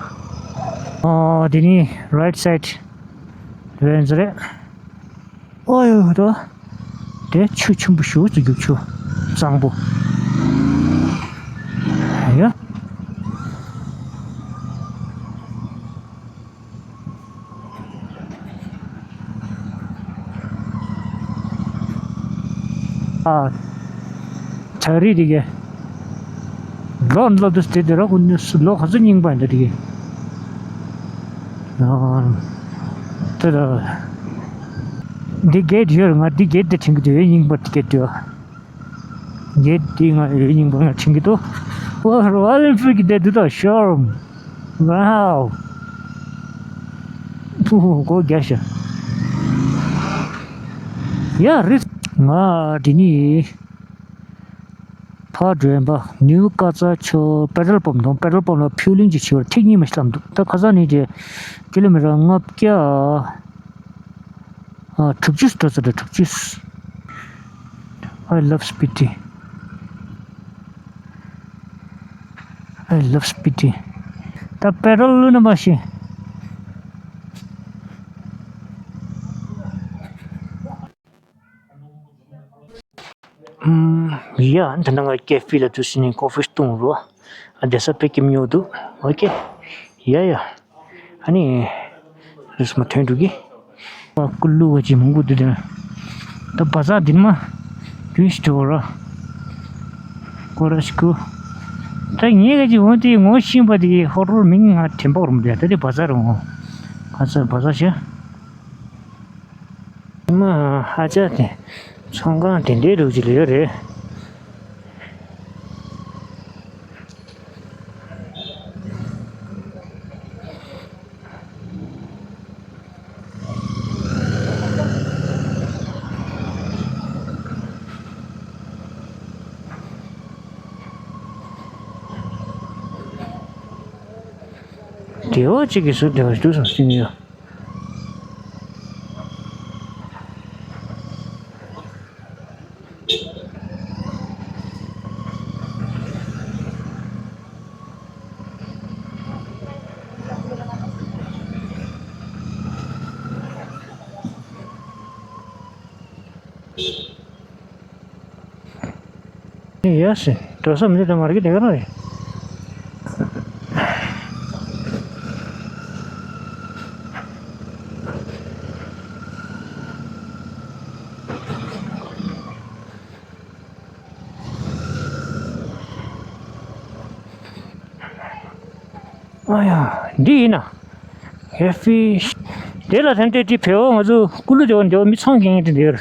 ཨ་དེ་ནི་right side འདྲེན་ཟེར། ཨོ་ཡོ་ད། དེ་ཆུ་ཆེན་པོ་ཞུ་ཙི་རྒྱུག་ཆུ། གཙང་པོ། ཡ། ཨ། ཆ་རི་དེ་གས། ལོ་ལོ་དུ་སྟེ་དེ་ར་ཀུན་ནས་ལོ་ཁ་ཚོ་རྙིང་པ་འདི་དེ་གས། ཨ། དེ་ལ། འདི་གེད་ཡོད་ང་འདི་གེད་དེ་ཁྲིང་གི་དེ་རྙིང་པ་དེ་གེད་དེ། ངས་དེ་ང་ཡོད་རྙིང་པ་ང་ཁྲིང་གི་འདུག་ཨོ་རོ་ཨ་ལེམ་ཕིག་གི་དེ་འདུག་ད་ཤོར། ཝའོ། ཕུ་ཧུ་གོ་རྒྱ་ཤ། ཡ་རི། ང་དེ་ནི། ཕ་སྒྲོན་པ་ནིའུ་ཀ་ཙ་ཆོ་པེ་ཊོལ་པམ་དང་པེ་ཊོལ་པམ་ལ་ཕུ་ལིང་ཅིག་བྱེད་པར་ཐིག་གཉིས་མ་ཞིག་བསླངས་འདུག་ད་ཁ་སང་ནས་དེ་ཀི་ལོ་མི་ཊར་ལྔ་བརྒྱ། ཨ། དྲུག་ཅུ་འགྲོ་ཚར་རེད། དྲུག་ཅུ། I love Spiti. I love Spiti. ད་པེ་ཊོལ་བླུགས་ན་མ་ཤེས། ཨམ། ཡ། ད་ནང་ང་ཀེ་ཧྥེ་ལ་འདུག་སེ་ནས་ཀོ་ཧྥི་བཏུང་རོ། ཨ། བསྡད་ས་དཔེ་སྐྱིད་ཉོ་འདུག་ཨོ་ཁེ། ཡ་ཡ། ཨ་ནི། རིས་མ་ཐོན་འགྲོ་གི། ཨ། ཀུ་ལུ་བ་ཅི་མང་པོ་འདུག་དེ་ན། ད་བ་ཛར་འདི་མ། རྒྱུན་ཞིག་འགྲོ་ར། ཀོ་ར་ཤི་ཀུ། ད་ངས་ག་ཅི་འོང་དེ་ངོ་ཤེས་པ་དེ་ཧོ་རོར་མིང་ང་དྲན་པ་རུང་བས་ད་དེ་བ་ཛར་འོང་། ག་ས་བ་ཛར་ཤ། མ་ཧ་ཅང་དེ། ཚོང་ཁང་དེ་འདྲའི་རུ་ཅིག་ལ་ཡོད་རེད། དེ་འོ་གཅིག་གིས་ཟུར་དེ་བ་ཞུ་སོང་ཟིན་ཡོད། ཡ་སི། འགྲོ་ས་མི་འདུག་ད་མར་གི་དེ་ག་རང་རེད། ཨ་ཡ། འདི་ཡིན་ན། ཧེ་ཕི། དེ་ལ་ཐན་ཏེ་ཏི་བེའོ་ང་ཚོ་ཀུ་ལུ་དེ་བ་འདེའོ་མི་ཚང་གིན་དེ་འདིར།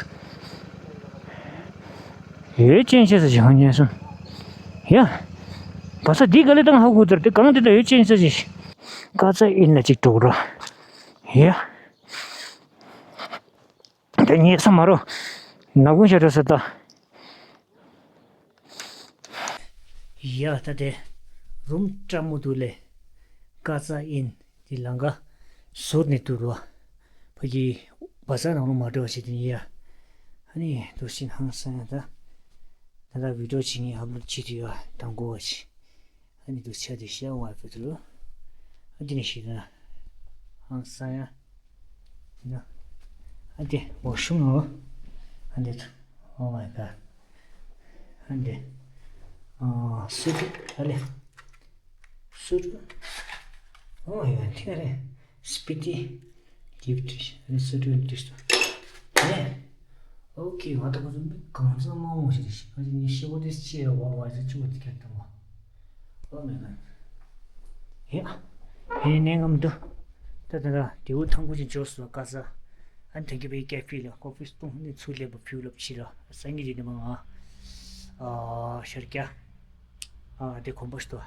ཡོད་ཅན་ཤེས་ས་ཞིག་ཧ་ཉན་སོང་། ཡ། བ་ས་འདི་ག་ལེ་དང་ཧ་གོ་དར་དེ་གང་དེ་ད་ཡོད་ཅན་ཤེས་ས་ཞིག་ཀ་ཙ་ཨིན་ན་ཅིག་འགྲོ་ར། ཡ། ཉེ་ས་མ་རོ། ནག་ཁུང་ཤར་འགྲོ་ས་ད། ཡ་ད་དེ། རུམ་བཀྲ་མོ་འདུག་ལེ། ཀ་ཙ་ཨིན། དེ་ལང་ཀ། ཟུར་ནས་འདུག་རོ། ཕ་གི། བ་ས་ནང་ལོ་མ་འགྲོ་བ་བྱེད་དེ་ཡ། ཨ་ནི་འདུག་ཤིན་ཧང་སང་ཡ་ད། ད་ལྟ་བི་ཌིའོ་བྱེད་ངེས་ཨབ་ལོཌ་བྱེད་དུ་ཡ་དང་གོ་བ་ཆེ། ཨ་ནི་འདུག་ཆ་དེ་ཤ་བ་ཕེ་དུ། ཨ་དེ་ནི་ཤི་ན། ཧང་སང་ཡ། ན། ཨ་དེ་ཝ་ཤུ་རུམ་ནང་ལོ། ཨ་དེ། Oh my god. ཨ་དེ། ཨ་སུ་ཏུ་ཨ་ལེ། སུ་ཏུ། Oh my god. ཐེ་རེ། སྤི་ཏི། གིབ་ཏི། ཨ་ནི་སུ་ཏུ་ཏི་སུ། ཨ་ལེ། ཨོ་ཁེ། ང་ད་ཁོ་ཚོ་མི་གང་ཚང་མང་མང་ཞིག་རེད་ཤི། ཁ་ཅིག་ནི་ཤི་བོ་དེ་ཅི་ཡ་བ་བ་ཅི་ཅི་བ་དེ་ཁྱེར་དང་བ། Oh my god. ཡ། ཡིན་ནའི་ངམ་འདུག་ད་ད་ད་དེའུ་ཐང་གུ་ཅིག་འབྱོར་སོང་ཀ་ས། ཨ་ནི་དེང་གི་བའི་ཀེ་ཧྥེ་ལ་ཀོ་ཕི་སྟོང་ནི་ཚུར་སླེབས་པ་ཕིའུ་ལབ་ཕྱི་ལ་སང་གི་རེད་ནི་མ་ང་། ཨ་ཤར་སྐྱ། ཨ་དེ་གོམ་པ་ཤི་ཏོ།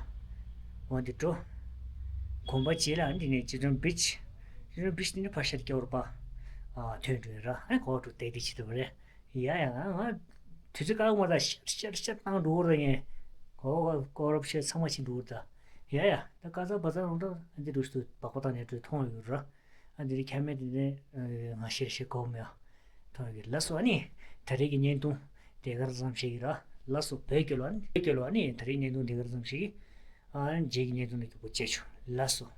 འོ་འདི་འགྲོ། གོམ་པ་བྱེད་ལ་ཨ་ནི་ནི་ཅི་ཙམ་བིཆ། ཅི་ཙམ་བིཆ་ནི་ཕར་ཤར་སྐྱ་བོར་པ། ཨ་ཐོན་འགྲོ་ཡ་ར་ཨ་ནི་གོ་འགྲོ་དེ་དེ་ཕྱི་ཏོ་རེད། ཡ་ཡ་ང་ང་དུས་ཚོད་བཀག་མ་ད་ཤར་ཤར་ཤར་བཏང་འགྲོ་ར་ངས། གོ་གོ་རབ་ཤེས་ཚང་མ་ཕྱིན་འགྲོ་ད། ཡ་ཡ་ད་ཀ་ས་བ་ས་རུང་ད་ཨ་འདི་རུ་སུ་བག་པ་བཏང་ནས་འགྲོ་མཐོང་ཡོད་ར། ཨ་འདི་རི་ཁྱ་མེད་དེ་ནས་ང་ཤེར་ཤེར་གོ་མེ་ཨ། མཐོང་ཡོད་ལ་སོ་ཨ་ནི། ད་རེས་ཀྱི་བརྙན་ཐུང་དེ་གར་ཙམ་ཞིག་ར་ལ་སོ་བོད་སྐྱོ་ལ་ཨ་ནི་བོད་སྐྱོ་ལ་ཨ་ནི་ད་རེས་བརྙན་ཐུང་དེ་གར་ཙམ་ཞིག་ཨ་རྗེས་ཀྱི་བརྙན་ཐུང་ནས་གི་པོ་བྱེད་ཆོག་ལ་སོ།